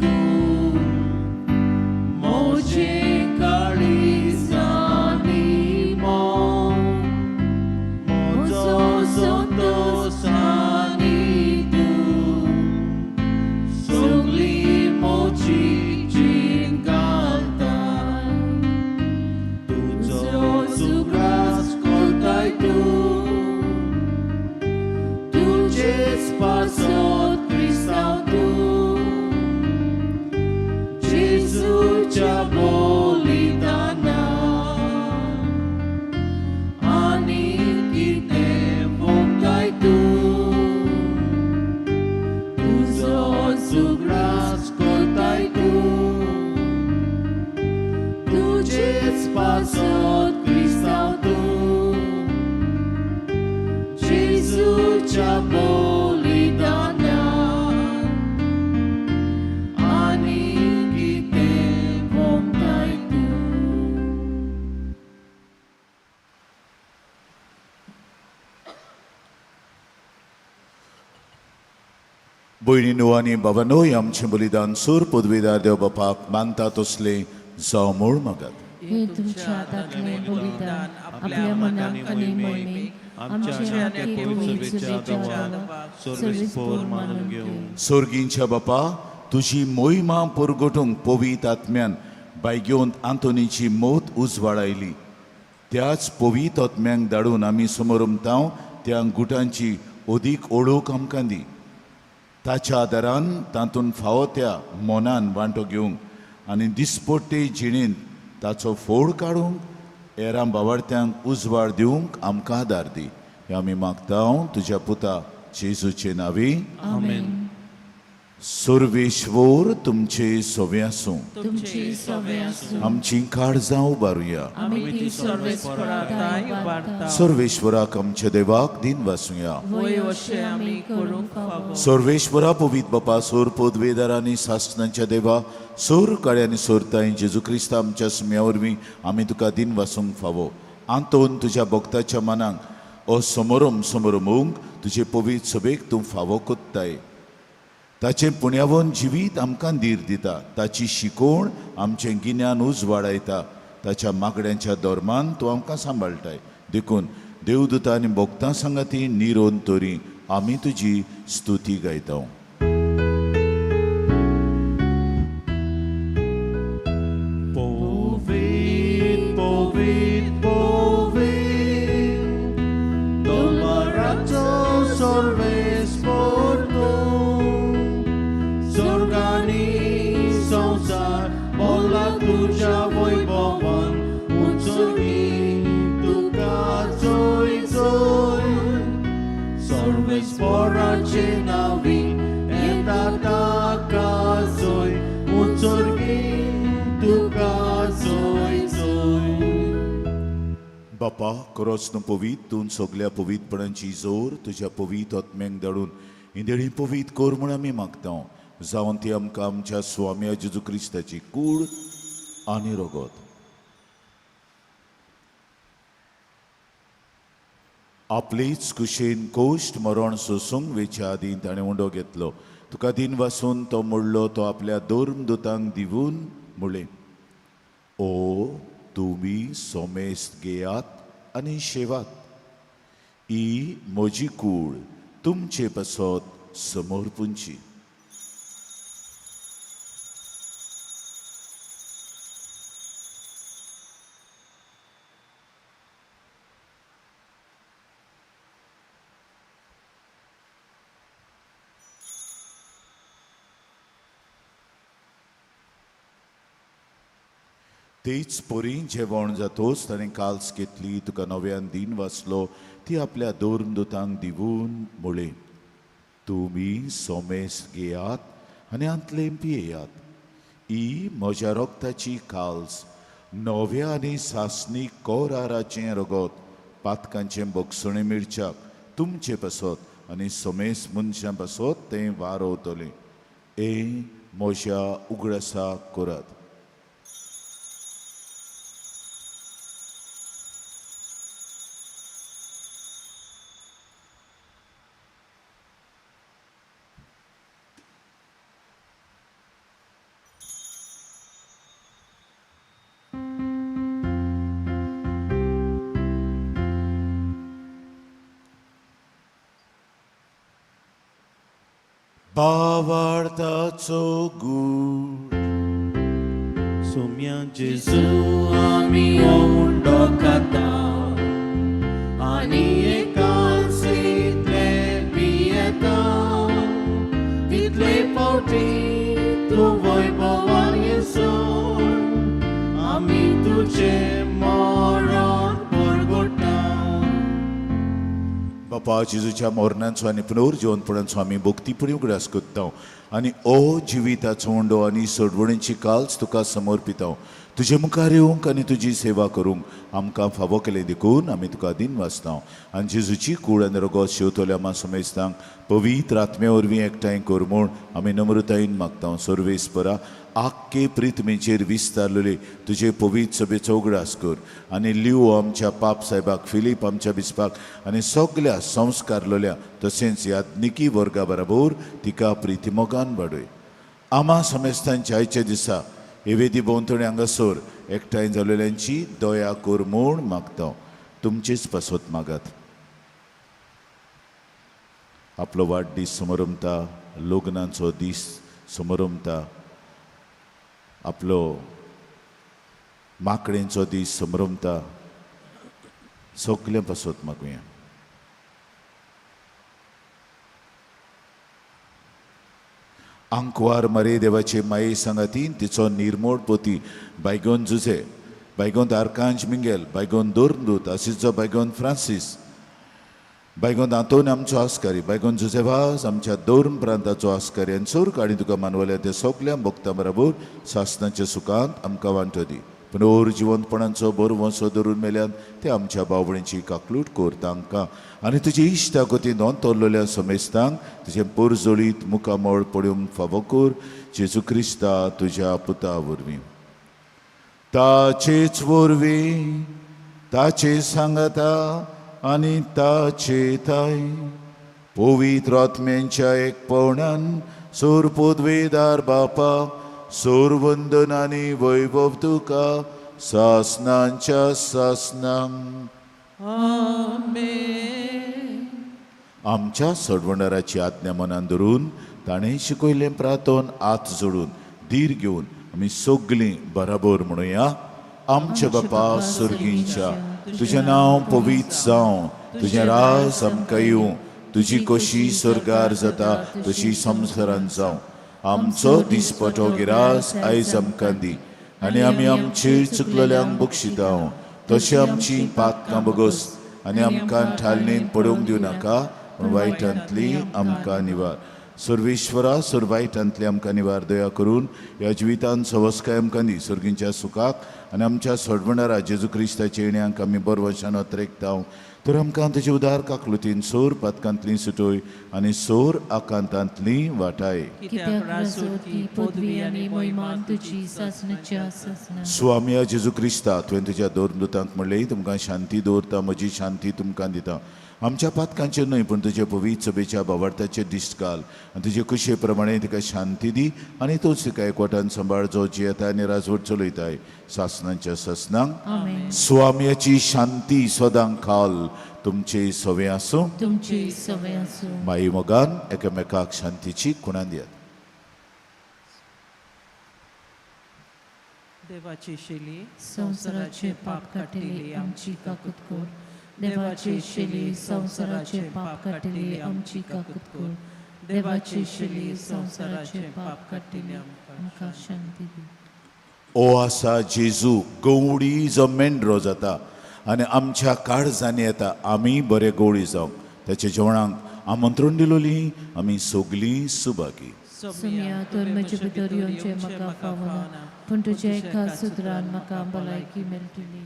कूड, म्हजें काळीज आनी मन, म्हजो संतोस आनी तूं, सगळी म्हजी जीण घालताय. तुजो सुग्रास करताय तूं, तुजेच पासत क्रिस्तांव तूं, जेजूच्या बलिदानान आनी कितें भोगताय तूं, तुजो सुग्रास करताय तूं, तुजेच पासत क्रिस्तांव तूं, जेजूच्या बलिदानान आनी कितें भोगताय तूं. भयणीनो आनी बाबानोय, आमचें बलिदान सूर पदवीदार देव बापाक मानता तसलें जावं म्हूण मागात. हे तुमच्या हातांतलें बलिदान आपल्या मनाक आनी मोहिमेक आमच्या आनी पवित्र सभेच्या देवाक सर्वेस्पोर मानून घेवं. सोर्गींच्या बापा, तुजी मोहिमा परगटूंक पवित्र आत्म्यान बायगेवंत आंतोनीची मौत उजवाडायली. त्याच पवित्र आत्म्यांक धाडून आमी समोरमतांव त्या गुटांची अदीक ओळख आमकां दी. ताच्या आदारान तातूंत फावो त्या मनान वांटो घेवंक आनी दिसपट्टे जिणेंत ताचो फोड काडूंक हेरां बावडत्यांक उजवाड दिवंक आमकां आदार दी. हें आमी मागता तुज्या पुता जेजूचे नांवी. आमेन. सर्वेश्वर तुमचे सोवे आसूं. तुमची सवे आसूं. आमची काळजां उबारुया. आमी ती सर्वेस्पराताय उबारता. सर्वेश्वराक आमच्या देवाक दिन वासुया. वय अशें आमी करूंक फावो. सर्वेश्वरा पवित बापा सोर पदवेदार आनी सासणांच्या देवा सोर काळ्या आनी सोरताय जेजू क्रिस्ता आमच्या सुम्या वरवीं आमी तुका दिन वासूंक फावो. आंतोन तुज्या भक्ताच्या मनाक ओ समोरम समोरमूंक तुजे पवित्र सभेक तूं फावो कोत्ताय. ताचें पुण्यावन जिवीत आमकां धीर दिता. ताची शिकवण आमचें गिन्यान उजवाडायता. ताच्या मागण्यांच्या धर्मान तूं आमकां सांबाळटाय. देखून देवदूता आनी भक्तां सांगाती निरोन तरी आमी तुजी स्तुती गायता. Povit, povit, povit, Dolmarato sorves porto, Sorgani संसार बोला तुझ्या वैभवान, उंचगी तुका जोय जोय, सर्वेस्पराचे नावी येता ताका जोय, उंचगी तुका जोय जोय. बापा खरोच न्हू पवीत तूं सगल्या पवितपणाची जोर तुज्या पवीत आत्म्यांक धाडून इंदेळी पवीत कर म्हूण आमी मागता. जावन ती आमकां आमच्या स्वाम्या जेजू क्रिस्ताची कूड आनी रगत आपलेच कुशेन कोश्ट मरण सोसूंक वेच्या आदीं ताणें उंडो घेतलो. तुका दिन वासून तो मोडलो. तो आपल्या धर्मदुतांक दिवन म्हणलें, ओ तुमी सोमेस्त घेयात आनी शेवात. ही म्हजी कूड तुमचे पासत समोर पुंची. तेच परी जेवण जातोच ताणें काल्स घेतली. तुका नव्यान दिन वाचलो. ती आपल्या धर्मदुतांक दिवन म्हळें, तुमी सोमेस घेयात आनी आंतलें पियेयात. ही म्हज्या रक्ताची काल्स नव्या आनी सासणी कोराराचें रगत पातकांचें बगसणें मिरच्याक तुमचे पासत आनी सोमेस मनशां पासत तें वारवतलें. हें म्हज्या उगडासाक करात. भावार्थाचो गूढ. सोम्या जेजू आमी उंडो खाता आनी एकांसीतले पियेता, तितले फावटी तूं वैभवान येसून आमी तुजें मरण परगटा. बापा जेजूच्या मरणाचो आनी पुनर्जिवनपणाचो आमी भक्तीपणी उगडास करता आनी ओ जिविताचो उंडो आनी सोडवणीची काल्स तुका समर्पिता. तुजे मुखार येवंक आनी तुजी सेवा करूंक आमकां फावो केलें देखून आमी तुका दिन वाचता. आनी जेजूची कूड आनी रगत शेवतल्या आमा समेस्तांक पवित्र आत्म्या वरवीं एकठांय कर म्हूण आमी नम्रतायेन मागता. सर्वेस्परा आख्खे प्रिथमीचेर विस्तारलेले तुजे पवित्र सभेचो उगडास कर आनी लिओ आमच्या पाप साहेबाक, फिलीप आमच्या बिस्पाक आनी सगल्या संस्कारलोल्या तशेंच याज्ञिकी वर्गा बराबर तिका प्रितीमोगान वाडय. आमा समेस्तांच्या आयच्या दिसा हे वेदी भोंवतणी हांगासर एकठांय जालेल्यांची दया कर म्हूण मागता. तुमचेच पासत मागात. आपलो वाडदीस समरमता, लग्नाचो दीस समरमता, आपलो माकडेंचो दीस समरमता. सगळें पासत मागुया. आंकवार मरे देवाचे माये सांगातीन तिचो निर्मोड पोती बायगोन जुझे, बायगोन आर्कांज मिंगेल, बायगोन दोरदूत आसिचो बायगोन फ्रांसीस, बायगोन आंतोन आमचो आस्कारी, बायगोन जुझेवास आमच्या दोर्म प्रांताचो आस्कारी आनी सोर काणी तुका मानवल्या त्या सगल्या भक्तां बराबर सासनाच्या सुखांत आमकां वांटो दी. पूण ओर जिवंतपणांचो बरो वंसो धरून मेल्यान ते आमच्या बावळींची काकलूट कोर तांकां आनी तुजी इश्टा गती नोंद समेस्तांक तुजें पोरजोळीत मुखामळ पळोवंक फावो कोर जेजू क्रिस्ता तुज्या पुता वरवीं. ताचेच वरवीं, ताचे सांगता आनी ताचे थाय पवित्र आत्म्यांच्या एकपणान सोर पदवेदार बापा सोरवंदन आनी वैभव तुका सासनांच्या सासनांक. आमच्या सोडवणाराची आज्ञा मनान धरून ताणें शिकयलें प्रार्थन हात जोडून धीर घेवन आमी सगलीं बराबर म्हणुया. आमच्या बापा सुर्गींच्या, तुजें नांव पवित्र जावं, तुजें राज आमकां येवं, तुजी कोशी स्वर्गार जाता तशी संवसारांत जावं. आमचो दिसपटो गिरास आयज आमकां दी आनी आमी आमचे चुकलेल्यांक बक्षिता तशें आमची पातकां बगस आनी आमकां ठालणीन पडोवंक दिवं नाका, पूण वायटांतली आमकां निवार. सर्वेश्वरा, सोर वायटांतली आमकां निवार दया करून ह्या जिवितान सवस्काय आमकां दी. सर्गींच्या सुखाक आनी आमच्या सोडवणारा जेजू क्रिस्ताच्या येण्याक आमी बरवशान अत्रेकता. तर आमकां तुजे उदार काकलुतीन सोर पातकांतली सुटोय आनी सोर आकांतांतली वाटाय. स्वामिया जेजू क्रिस्ता, तुवें तुज्या दोन दुतांक म्हणलें, तुमकां शांती दवरता, म्हजी शांती तुमकां दिता. आमच्या पातकांचेर न्हय पूण तुजे पवित्र सभेच्या भावार्थाचेर दिश्ट घाल आनी तुजे कुशे प्रमाणे तिका शांती दी आनी तूंच तिका एकवटान सांबाळ, जो जियेता आनी राजवट चलयताय सासनांच्या सासनांक. स्वामयाची शांती सदां खाल तुमचे सवे आसूं. तुमची सवय आसूं. माई मोगान एकामेकाक शांतीची खुणां दियात. देवाची शेली, संवसाराचे पाप काडटली आमची काकूत कर. देवाची शेली, संवसाराचे पाप काडटली आमची काकूत कर. देवाची शेली, संवसाराचे पाप काडटली आमकां शांती दी. ओ आसा जेजू गवळी जो मेंढरो जाता आनी आमच्या काळजांनी येता, आमी बरे गवळी जावंक ताच्या जेवणाक आमंत्रण दिलोली आमी सगलीं सुभागी. सोम्या, तर म्हजे भितर येवचें म्हाका फावना, पूण तुज्या एका सुत्रान म्हाका भलायकी मेळटली.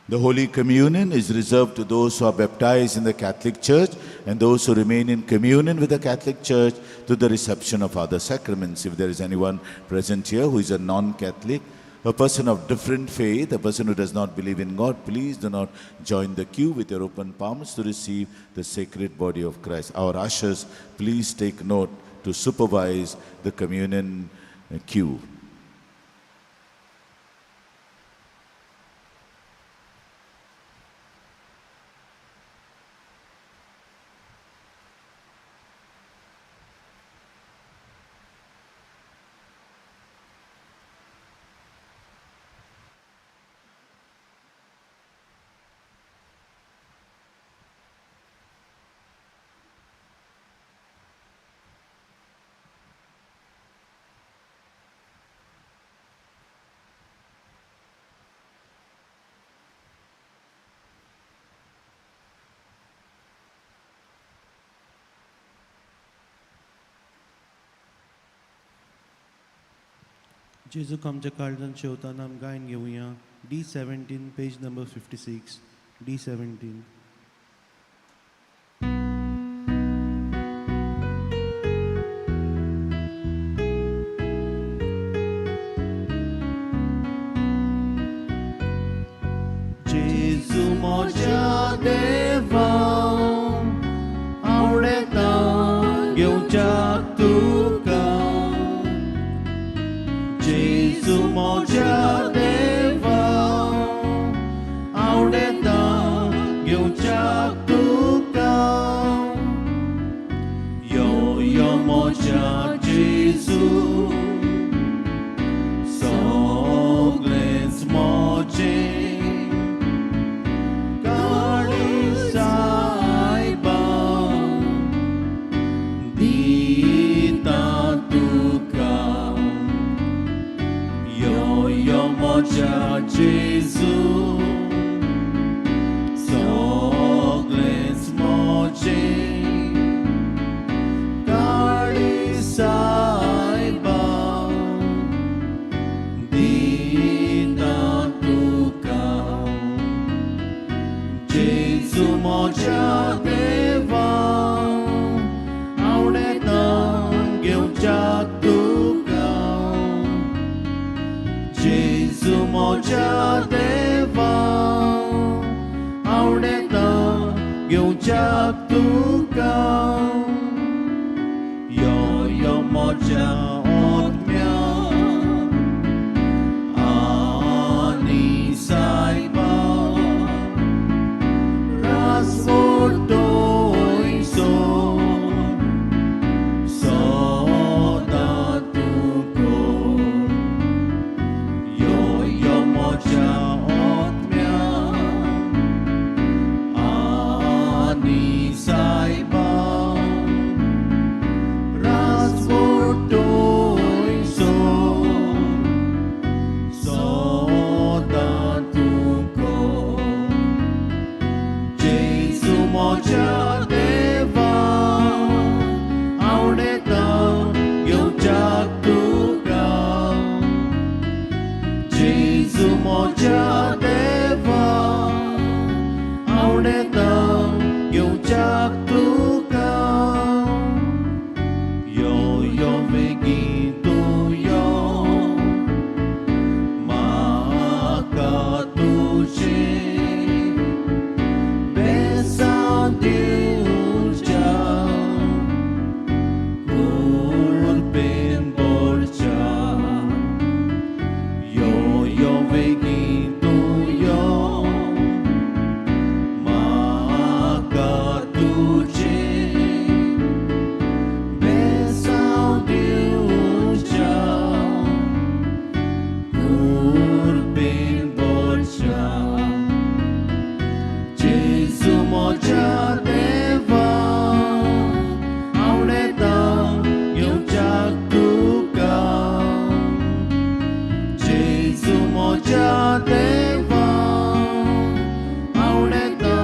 The Holy Communion is reserved to those who are baptized in the Catholic Church and those who remain in communion with the Catholic Church to the reception of other sacraments. If there is anyone present here who is a non Catholic, a person of different faith, a person who does not believe in God, please do not join the queue with your open palms to receive the sacred body of Christ. Our ushers, please take note to supervise the communion queue. जेजूक आमच्या काळजान शेवताना आमी गायन घेवया. D 17, page number 56, D 17. जेजू म्हज्या देवा, आवडता घेवच्याक तुका. जेजू म्हज्या देवा, आवडता घेवच्याक तुका. यो यो म्हज्या जेजू. मोज्या देवा आवडेता घेवच्याक तुका जेजू मोज्या देवा आवडेता घेवच्याक तुका यो यो मोज्या आत्म्या आनी सायबा रासवटोयसो सदां तुको यो यो मोज्या आत्म्या आनी सायबा रासवटोयसो सदां तुको जेजू मोज्या देवा आवडेता घेवच्याक तुका जेजू मोज्या देवा आवडेता घेवच्याक तुका यो यो बेगीन तूं यो म्हाका तुजें बेसां दिवच्या कुरपेन बोलच्या यो यो बेगीन तूं यो म्हाका तुजें बेसां दिवच्या कुरपेन बोलच्या जेजू मोज्या देवा आवडेता घेवच्याक तुका जेजू मोज्या देवा आवडेता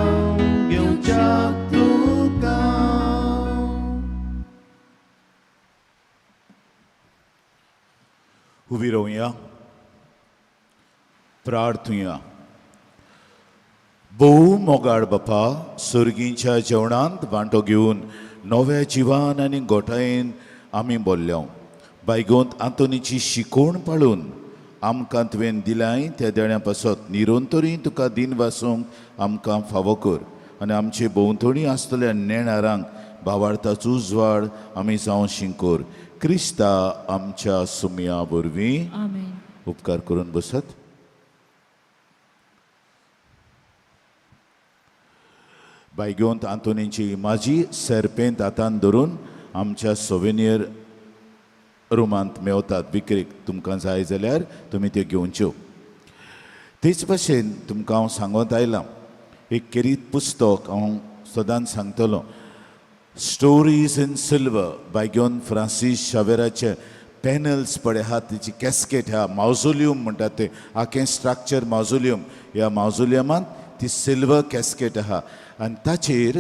घेवच्याक तुका उबी रावया प्रार्थुया. भोव मोगाळ बापा, सर्गींच्या जेवणांत वांटो घेवन नव्या जिवान आनी गोठायेन आमी बोल्ल्या. बायगोंत आंतोनीची शिकवण पाळून आमकां तुवें दिलाय त्या देण्या पासत निरंतरी तुका दिन वासूंक आमकां फावो कर आनी आमचे भोंवतणी आसतल्या नेणारांक भावार्थाचो उजवाड आमी जावं शिंकोर, क्रिस्ता आमच्या सुमया वरवीं. आमेन. उपकार करून बसत. बायगोंत आंतोनीची इमाजी सेरपेंत हातान धरून आमच्या सोवेनियर रुमांत मेवतात विक्रेक. तुमकां जाय जाल्यार तुमी त्यो घेवच्यो. तेच भाशेन तुमकां हांव सांगत आयलां, एक खेरीत पुस्तक हांव सदांच सांगतलो, स्टोरीज इन सिल्वर. बायगोन फ्रांसीस शावेराचे पॅनल्स पळय आहात, तेची कॅस्केट आहा, मावजोलियम म्हणटात ते आखें स्ट्रक्चर मावजोलियम. ह्या मावजोलियमांत ती सिल्वर कॅस्केट आहा आनी ताचेर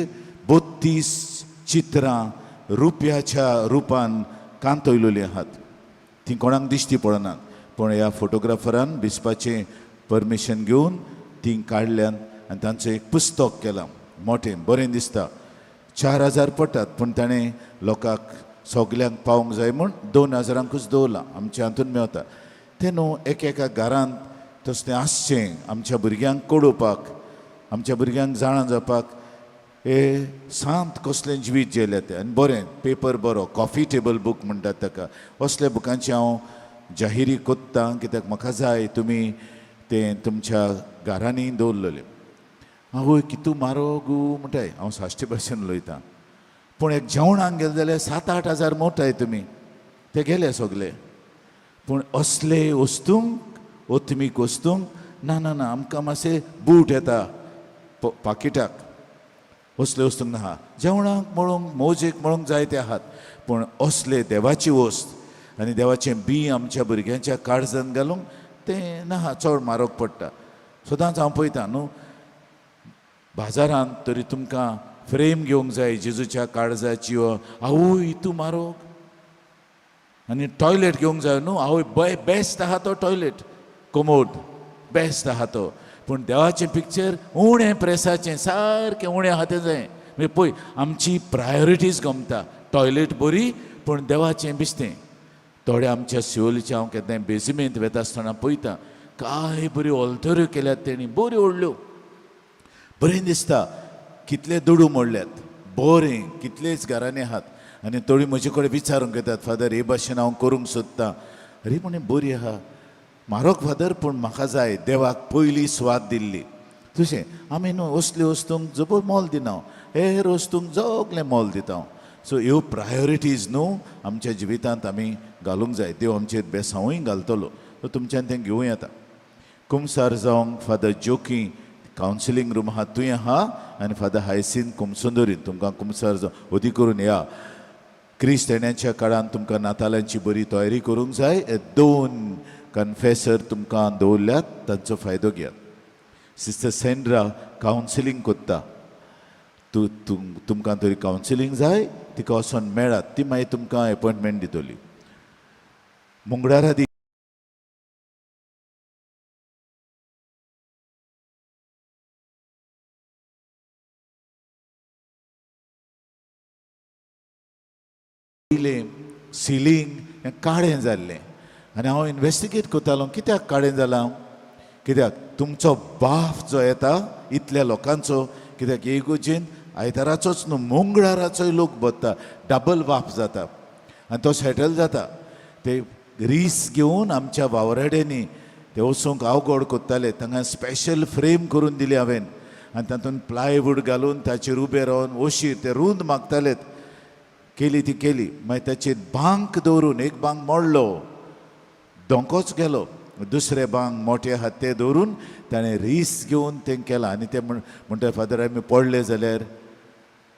32 चित्रां रुप्याच्या रुपान कांतयलेलीं आहात. तीं कोणाक दिश्टी पडनात, पूण ह्या फोटोग्राफरान बिस्पाचें परमिशन घेवन तीं काडल्यात आनी तांचें एक पुस्तक केलां मोठें, बरें दिसता. 4000 पडटात, पूण ताणें लोकांक सगल्यांक पावोंक जाय म्हूण 2000ांकूच दवरलां. आमच्या हातून मेवता तें न्हू. एक एका घरांत तसलें आसचें, आमच्या भुरग्यांक कळोवपाक, आमच्या भुरग्यांक जाणा जावपाक हे सांत कसलें जिवीत जेलें तें. आनी बरें पेपर, बरो कॉफी टेबल बूक म्हणटात ताका. असल्या बुकांची हांव जाहिरी कोत्तां, कित्याक म्हाका जाय तुमी तें तुमच्या घरांनी दवरलेलें. आवय कितू मारो गो म्हणटाय, हांव साश्टी भाशेन उलयतां. पूण एक जेवणाक गेले जाल्यार 7-8 हजार मोटाय तुमी, ते गेले सगले. पूण असले वस्तूंक, ओतमीक वस्तूंक ना ना ना, आमकां मातशें बूट येता पाकिटाक. असले वस्तूंक नाहा. जेवणाक म्हणूंक, मोजेक म्हणूंक जायते आहात, पूण असले देवाची वस्त आनी देवाचें बीं आमच्या भुरग्यांच्या काळजान घालूंक तें नाहा, चड म्हारग पडटा. सदांच हांव पळयता न्हू बाजारांत, तरी तुमकां फ्रेम घेवंक जाय जेजूच्या काळजाची, आवय तूं म्हारग. आनी टॉयलेट घेवंक जाय न्हू, आवय बेस्ट आहा तो टॉयलेट, कोमोड बेस्ट आहा तो. पूण देवाचें पिक्चर उणें प्रेसाचें सारकें उणें आहा तें जाय. मागीर पळय आमची प्रायोरिटीज गमता. टॉयलेट बरी पूण देवाचें बिस्तें. थोडे आमच्या शिवोलीचें हांव केन्नाय बेजिमेंत वेता आसतना पळयता, काय बऱ्यो ऑल्तऱ्यो केल्यात तेणी, बऱ्यो व्हडल्यो, बरें दिसता. कितले दुडू मोडल्यात, बरें कितलेच घरांनी आहात. आनी थोडीं म्हजे कडेन विचारूंक येतात, फादर हे भाशेन हांव करूंक सोदतां. अरे म्हणे बरी आहा म्हारग फादर, पूण म्हाका जाय देवाक पयली सुवात दिल्ली. तशें आमी न्हू असल्यो वस्तूंक जबर मोल दिना, हेर वस्तूंक सगलें मोल दिता. सो ह्यो प्रायोरिटीज न्हू आमच्या जिवितांत आमी घालूंक जाय. देव आमचेर बेसांवूय घालतलो. सो तुमच्यान तें घेवं येता. कुमसार जावंक फादर जोकी कावन्सिलींग रूम आहा थंय आहा, आनी फादर हायसीन कुमसुंदरीन तुमकां कुमसार जावं अदी करून ह्या क्रिस्त येण्याच्या काळान तुमकां नातालांची बरी तयारी करूंक जाय. हे दोन कन्फेसर तुमकां दवरल्यात, तांचो फायदो घेयात. सिस्टर सेंड्रा कावन्सिलींग कोत्ता. तूं तुमकां तरी कावन्सिलींग जाय तिका वचोन मेळात, ती मागीर तुमकां एपॉयंटमेंट दितली. मंगळारा वयलें सिलींग हें काळें जाल्लें आनी हांव इनवेस्टिगेट करतालो कित्याक काळें जालां. कित्याक तुमचो बाफ जो येता इतल्या लोकांचो, कित्याक इगोजेन आयताराचोच न्हू मंगळाराचोय लोक भरता, डबल वाफ जाता आनी तो सेटल जाता. ते रीस घेवन आमच्या वावराड्यांनी ते वचूंक अवघड कोत्ताले. तांकां स्पेशल फ्रेम करून दिली हांवें आनी तातूंत प्लायवूड घालून ताचेर उबे रावन ओशीर ते रूंद मागतालेत. केली ती केली. मागीर ताचेर बांक दवरून एक बांक मोडलो, दोंकोच गेलो. दुसरे बांक मोठे आहात ते दवरून ताणें रीस घेवन तें केलां. आनी ते म्हणटा फादर आमी पडले जाल्यार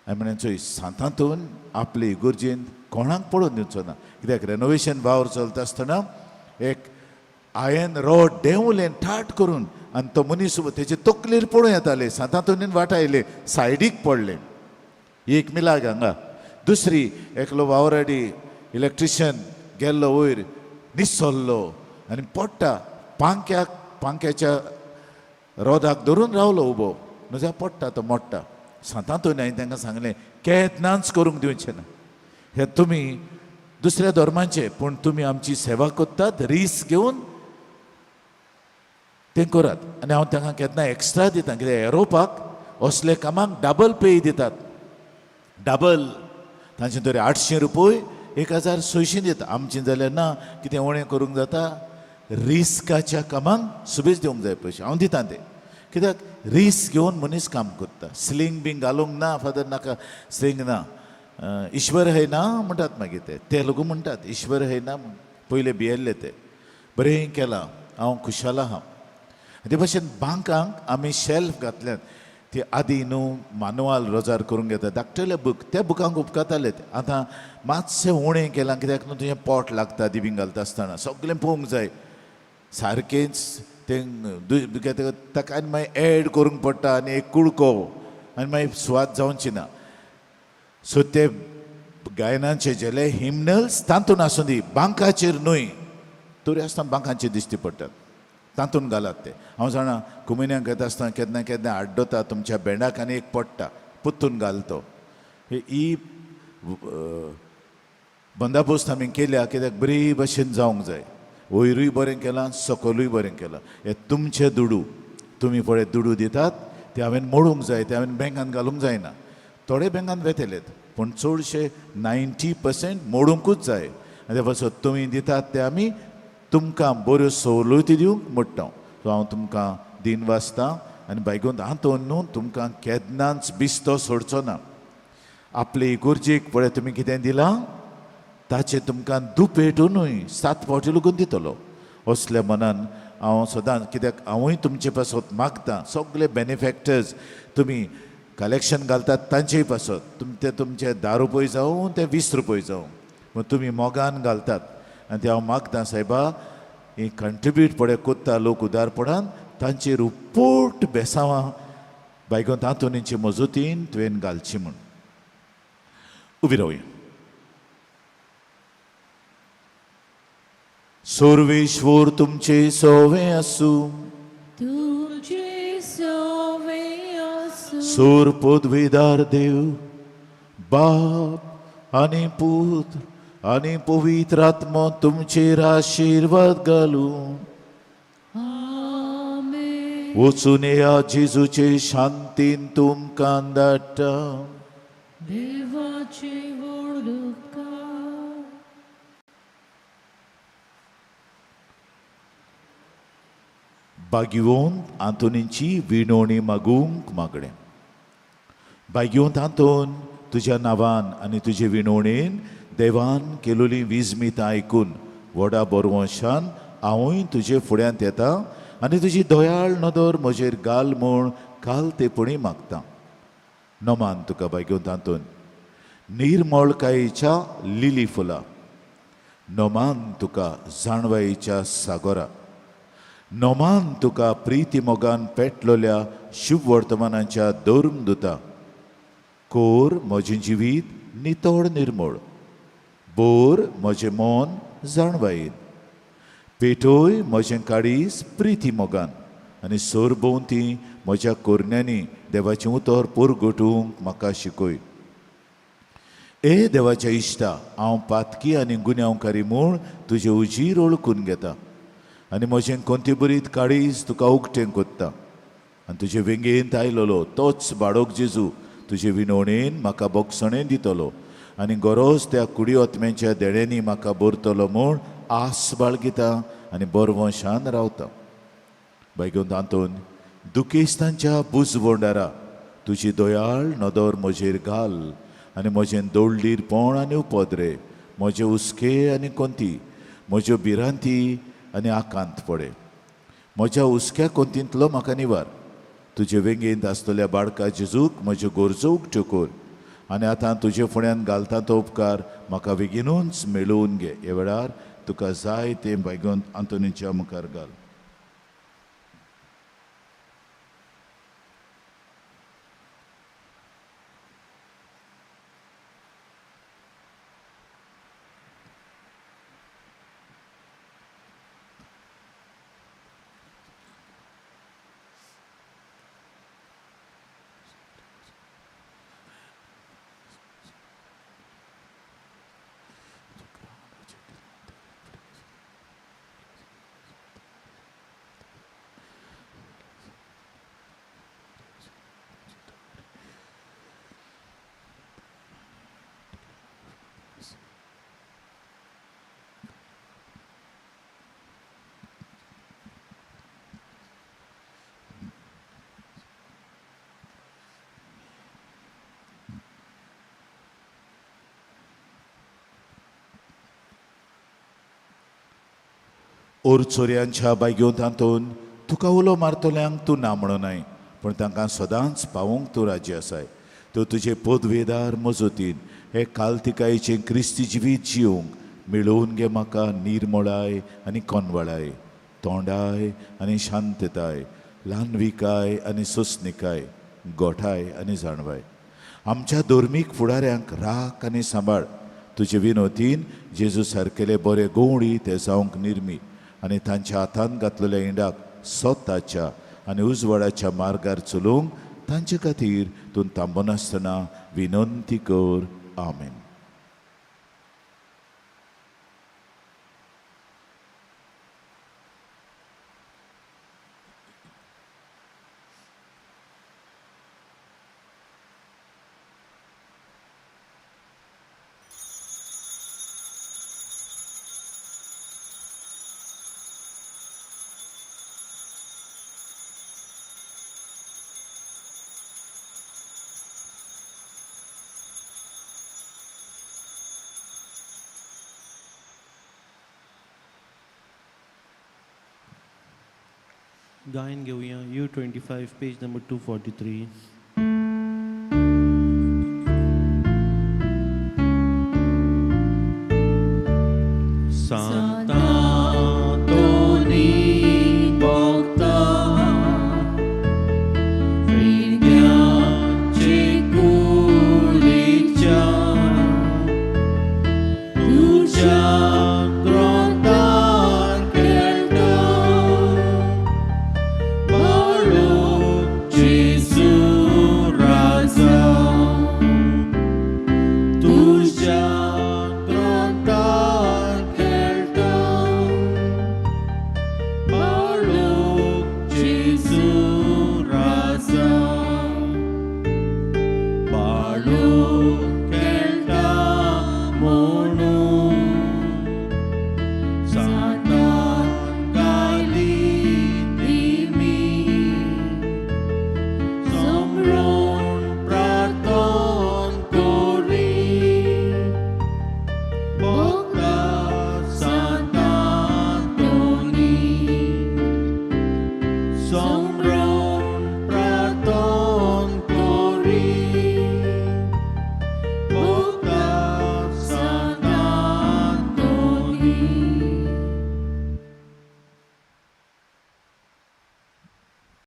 हांवें म्हणलें चोय सांतांतून आपले इगोर्जेन कोणाक पडोवन दिवचो ना. कित्याक रेनोवेशन वावर चलता आसतना एक आयन रोड देंवलें ठाट करून आनी तो मनीस तेजे तकलेर पडूं येताले. सांतांतोनीन वाट आयले सायडीक पडलें. एक मिलाग हांगा. दुसरी एकलो वावराडी इलेक्ट्रिशियन गेल्लो वयर निसरलो आनी पडटा पांख्याक, पांख्याच्या रोदाक धरून रावलो उबो, नुजा पडटा तो मोडटा. सांतांतोनी हांवें तांकां सांगलें केन्नाच करूंक दिवचें ना. हे तुमी दुसऱ्या धर्माचे पूण तुमी आमची सेवा करतात, रिस्क घेवन तें करात. आनी हांव तांकां केन्ना एक्स्ट्रा दिता, कित्याक एरोपाक असले कामाक डबल पे दितात, डबल. तांचे तरी 800 रुपय 1600 दिता. आमचें जाल्यार ना, कितें उणें करूंक जाता. रिस्काच्या कामांक सुबेज दिवंक जाय पयशे, हांव दिता ते. कित्याक रिस्क घेवन मनीस काम करता. स्लिंग बीन घालूंक ना फादर, नाका स्लिंग ना, ईश्वर है ना म्हणटात मागीर ते, ते लोक म्हणटात ईश्वर है ना म्हूण. पयले भियेल्ले ते. बरें केलां, हांव खुशाल आहा. ते भशेन बांकांक आमी शेल्फ घातल्यात. ती आदी न्हू मानुवाल रोजार करूंक घेता धाकटेले बूक, त्या बुकांक उपकारताले. आतां मातशें उणें केलां, कित्याक न्हू तुजें पोट लागता दिबींग घालता आसतना, सगळें पळोवंक जाय सारकेंच. तें ताका आनी मागीर एड करूंक पडटा आनी एक कुडको आनी मागीर सुवात जावची ना. सो ते गायनाचे जेले हिमनल्स तातूंत आसूं दी, बांकाचेर न्हय. तरी आसतना बांकाचेर दिश्टी पडटात, तातूंत घालात ते. हांव जाणा कुमिन्यांक येता आसतना केन्ना केन्ना आड्डता तुमच्या बेंडाक आनी एक पडटा, पुत्तून घाल तो. ही बंदाबोस्त आमी केल्या कित्याक बरी भशेन जावंक जाय. वयरूय बरें केलां, सकलूय बरें केलां. हे तुमचे दुडू, तुमी पळय दुडू दितात ते हांवें मोडूंक जाय, ते हांवें बँकान घालूंक जायना. थोडे बँकान वेतलेत पूण चडशे 90% मोडुंकूच जाय. आनी ते पासत तुमी दितात ते आमी तुमकां बऱ्यो सवलती दिवंक मोडटा. सो हांव तुमकां दिन वाचतां आनी बायगून हातून न्हू तुमकां केन्नाच बिस्तो सोडचो ना. आपले इगोर्जेक पळय तुमी कितें दिलां ताचें तुमकां दुपेट न्हय 7 फावटी लागून दितलो. असल्या मनान हांव सदांच, कित्याक हांवूय तुमचे पासत मागतां. सगळे बेनिफॅक्टर्स तुमी कलेक्शन घालतात तांचेय पासत, ते तुमचे 10 रुपय जावं ते 20 रुपय जावं, पूण तुमी मोगान घालतात. आनी ते हांव मागतां सायबा, ही कंट्रिब्यूट पळय कोत्ता लोक उदारपणान, तांचेर उपोट बेसांवां बायगोन तातोनीचे मजतीन तुवें घालची म्हूण. उबी रावया. सर्वेश्वर तुमचे सोवे आसूं. तुमचे सोर पदवीदार देव बाप आनी पूत आनी पवित्र आत्मो तुमचेर आशिर्वाद घालूं. आमेन. वचून येया, जेजूचे शांतीन तुमकां धाडटा. देवाचे व्हड उपकार. बागिवंत आंतोनीची विणवणी मागूंक मागणें. बागिवंत आंतोन, तुज्या नांवान आनी तुजे विणवणेन देवान केलोली विजमीत आयकून व्हडा बरवंशान हांवूय तुजे फुड्यांत येता आनी तुजी दयाळ नदर म्हजेर घाल म्हूण काल तेपणी मागता. नमान तुका बागिवंत आंतोन, निर्मळकायेच्या लिली फुलां. नमान तुका जाणवायेच्या सागोरा. नमान तुका प्रिती मोगान पेटलोल्या शुभ वर्तमानाच्या धर्मदुता. कोर म्हजें जिवीत नितळ निर्मळ, बोर म्हजें मन जाणवायेन, पेटोय म्हजें काळीज प्रिती मोगान आनी सरभोंवती म्हज्या कोरण्यांनी देवाचें उतर परगटूंक म्हाका शिकय. ए देवाच्या इश्टा, हांव पातकी आनी गुन्यांवकारी म्हूण तुजें उजीर ओळखून घेता आनी म्हजें कोंतीबरीत काळीज तुका उकतें कोत्ता आनी तुजे वेंगेंत आयलोलो तोच बाळक जेजू तुजे विनवणेन म्हाका बोगसणें दितलो आनी गरोज त्या कुडी ओतम्यांच्या देण्यांनी म्हाका भरतलो म्हूण आस बाळगिता आनी बरवंशान रावता. बायगोन तातूंत दुखेस्तांच्या बुजवंडारा, तुजी दयाळ नदर म्हजेर घाल आनी म्हजें दोळडीरपण आनी उपद्रे, म्हजे हुस्के आनी कोंती, म्हज्यो भिरांती आनी आकांत पडे. म्हज्या हुस्क्या कोंतींतलो म्हाका निवार. तुजे वेंगेंत आसतल्या बाळका जेजूक म्हज्यो गरजो उकत्यो कर आनी आतां तुजे फुड्यान घालता तो उपकार म्हाका बेगीनूच मेळोवन घे. ह्या वेळार तुका जाय तें बायगोन आंतोनीच्या मुखार घाल. ओर चोरयांच्या बायगेवंत आंतोन, तुका उलो मारतल्यांक तूं ना म्हणूनाय, पूण तांकां सदांच पावोवंक तूं राजी आसाय. त्यो तुजे पदवेदार मजतीन हे कालतिकायेचें क्रिस्ती जिवीत जिवंक मेळोवन घे. म्हाका निर्मळाय आनी कोनवळाय, तोंडाय आनी शांतताय, ल्हानविकाय आनी सोंसणिकाय, गोठाय आनी जाणवाय. आमच्या धर्मीक फुडाऱ्यांक राख आनी सांबाळ. तुजे विनोतीन जेजू सारकेले बरे गवळी ते जावंक निर्मी आनी तांच्या हातान घातलेल्या इंडाक स्वताच्या आनी उजवाडाच्या मार्गार चलोवंक तांचे खातीर तूं थांबनासतना विनंती कर. आमेन. गायन घेवया U 25, page number 243.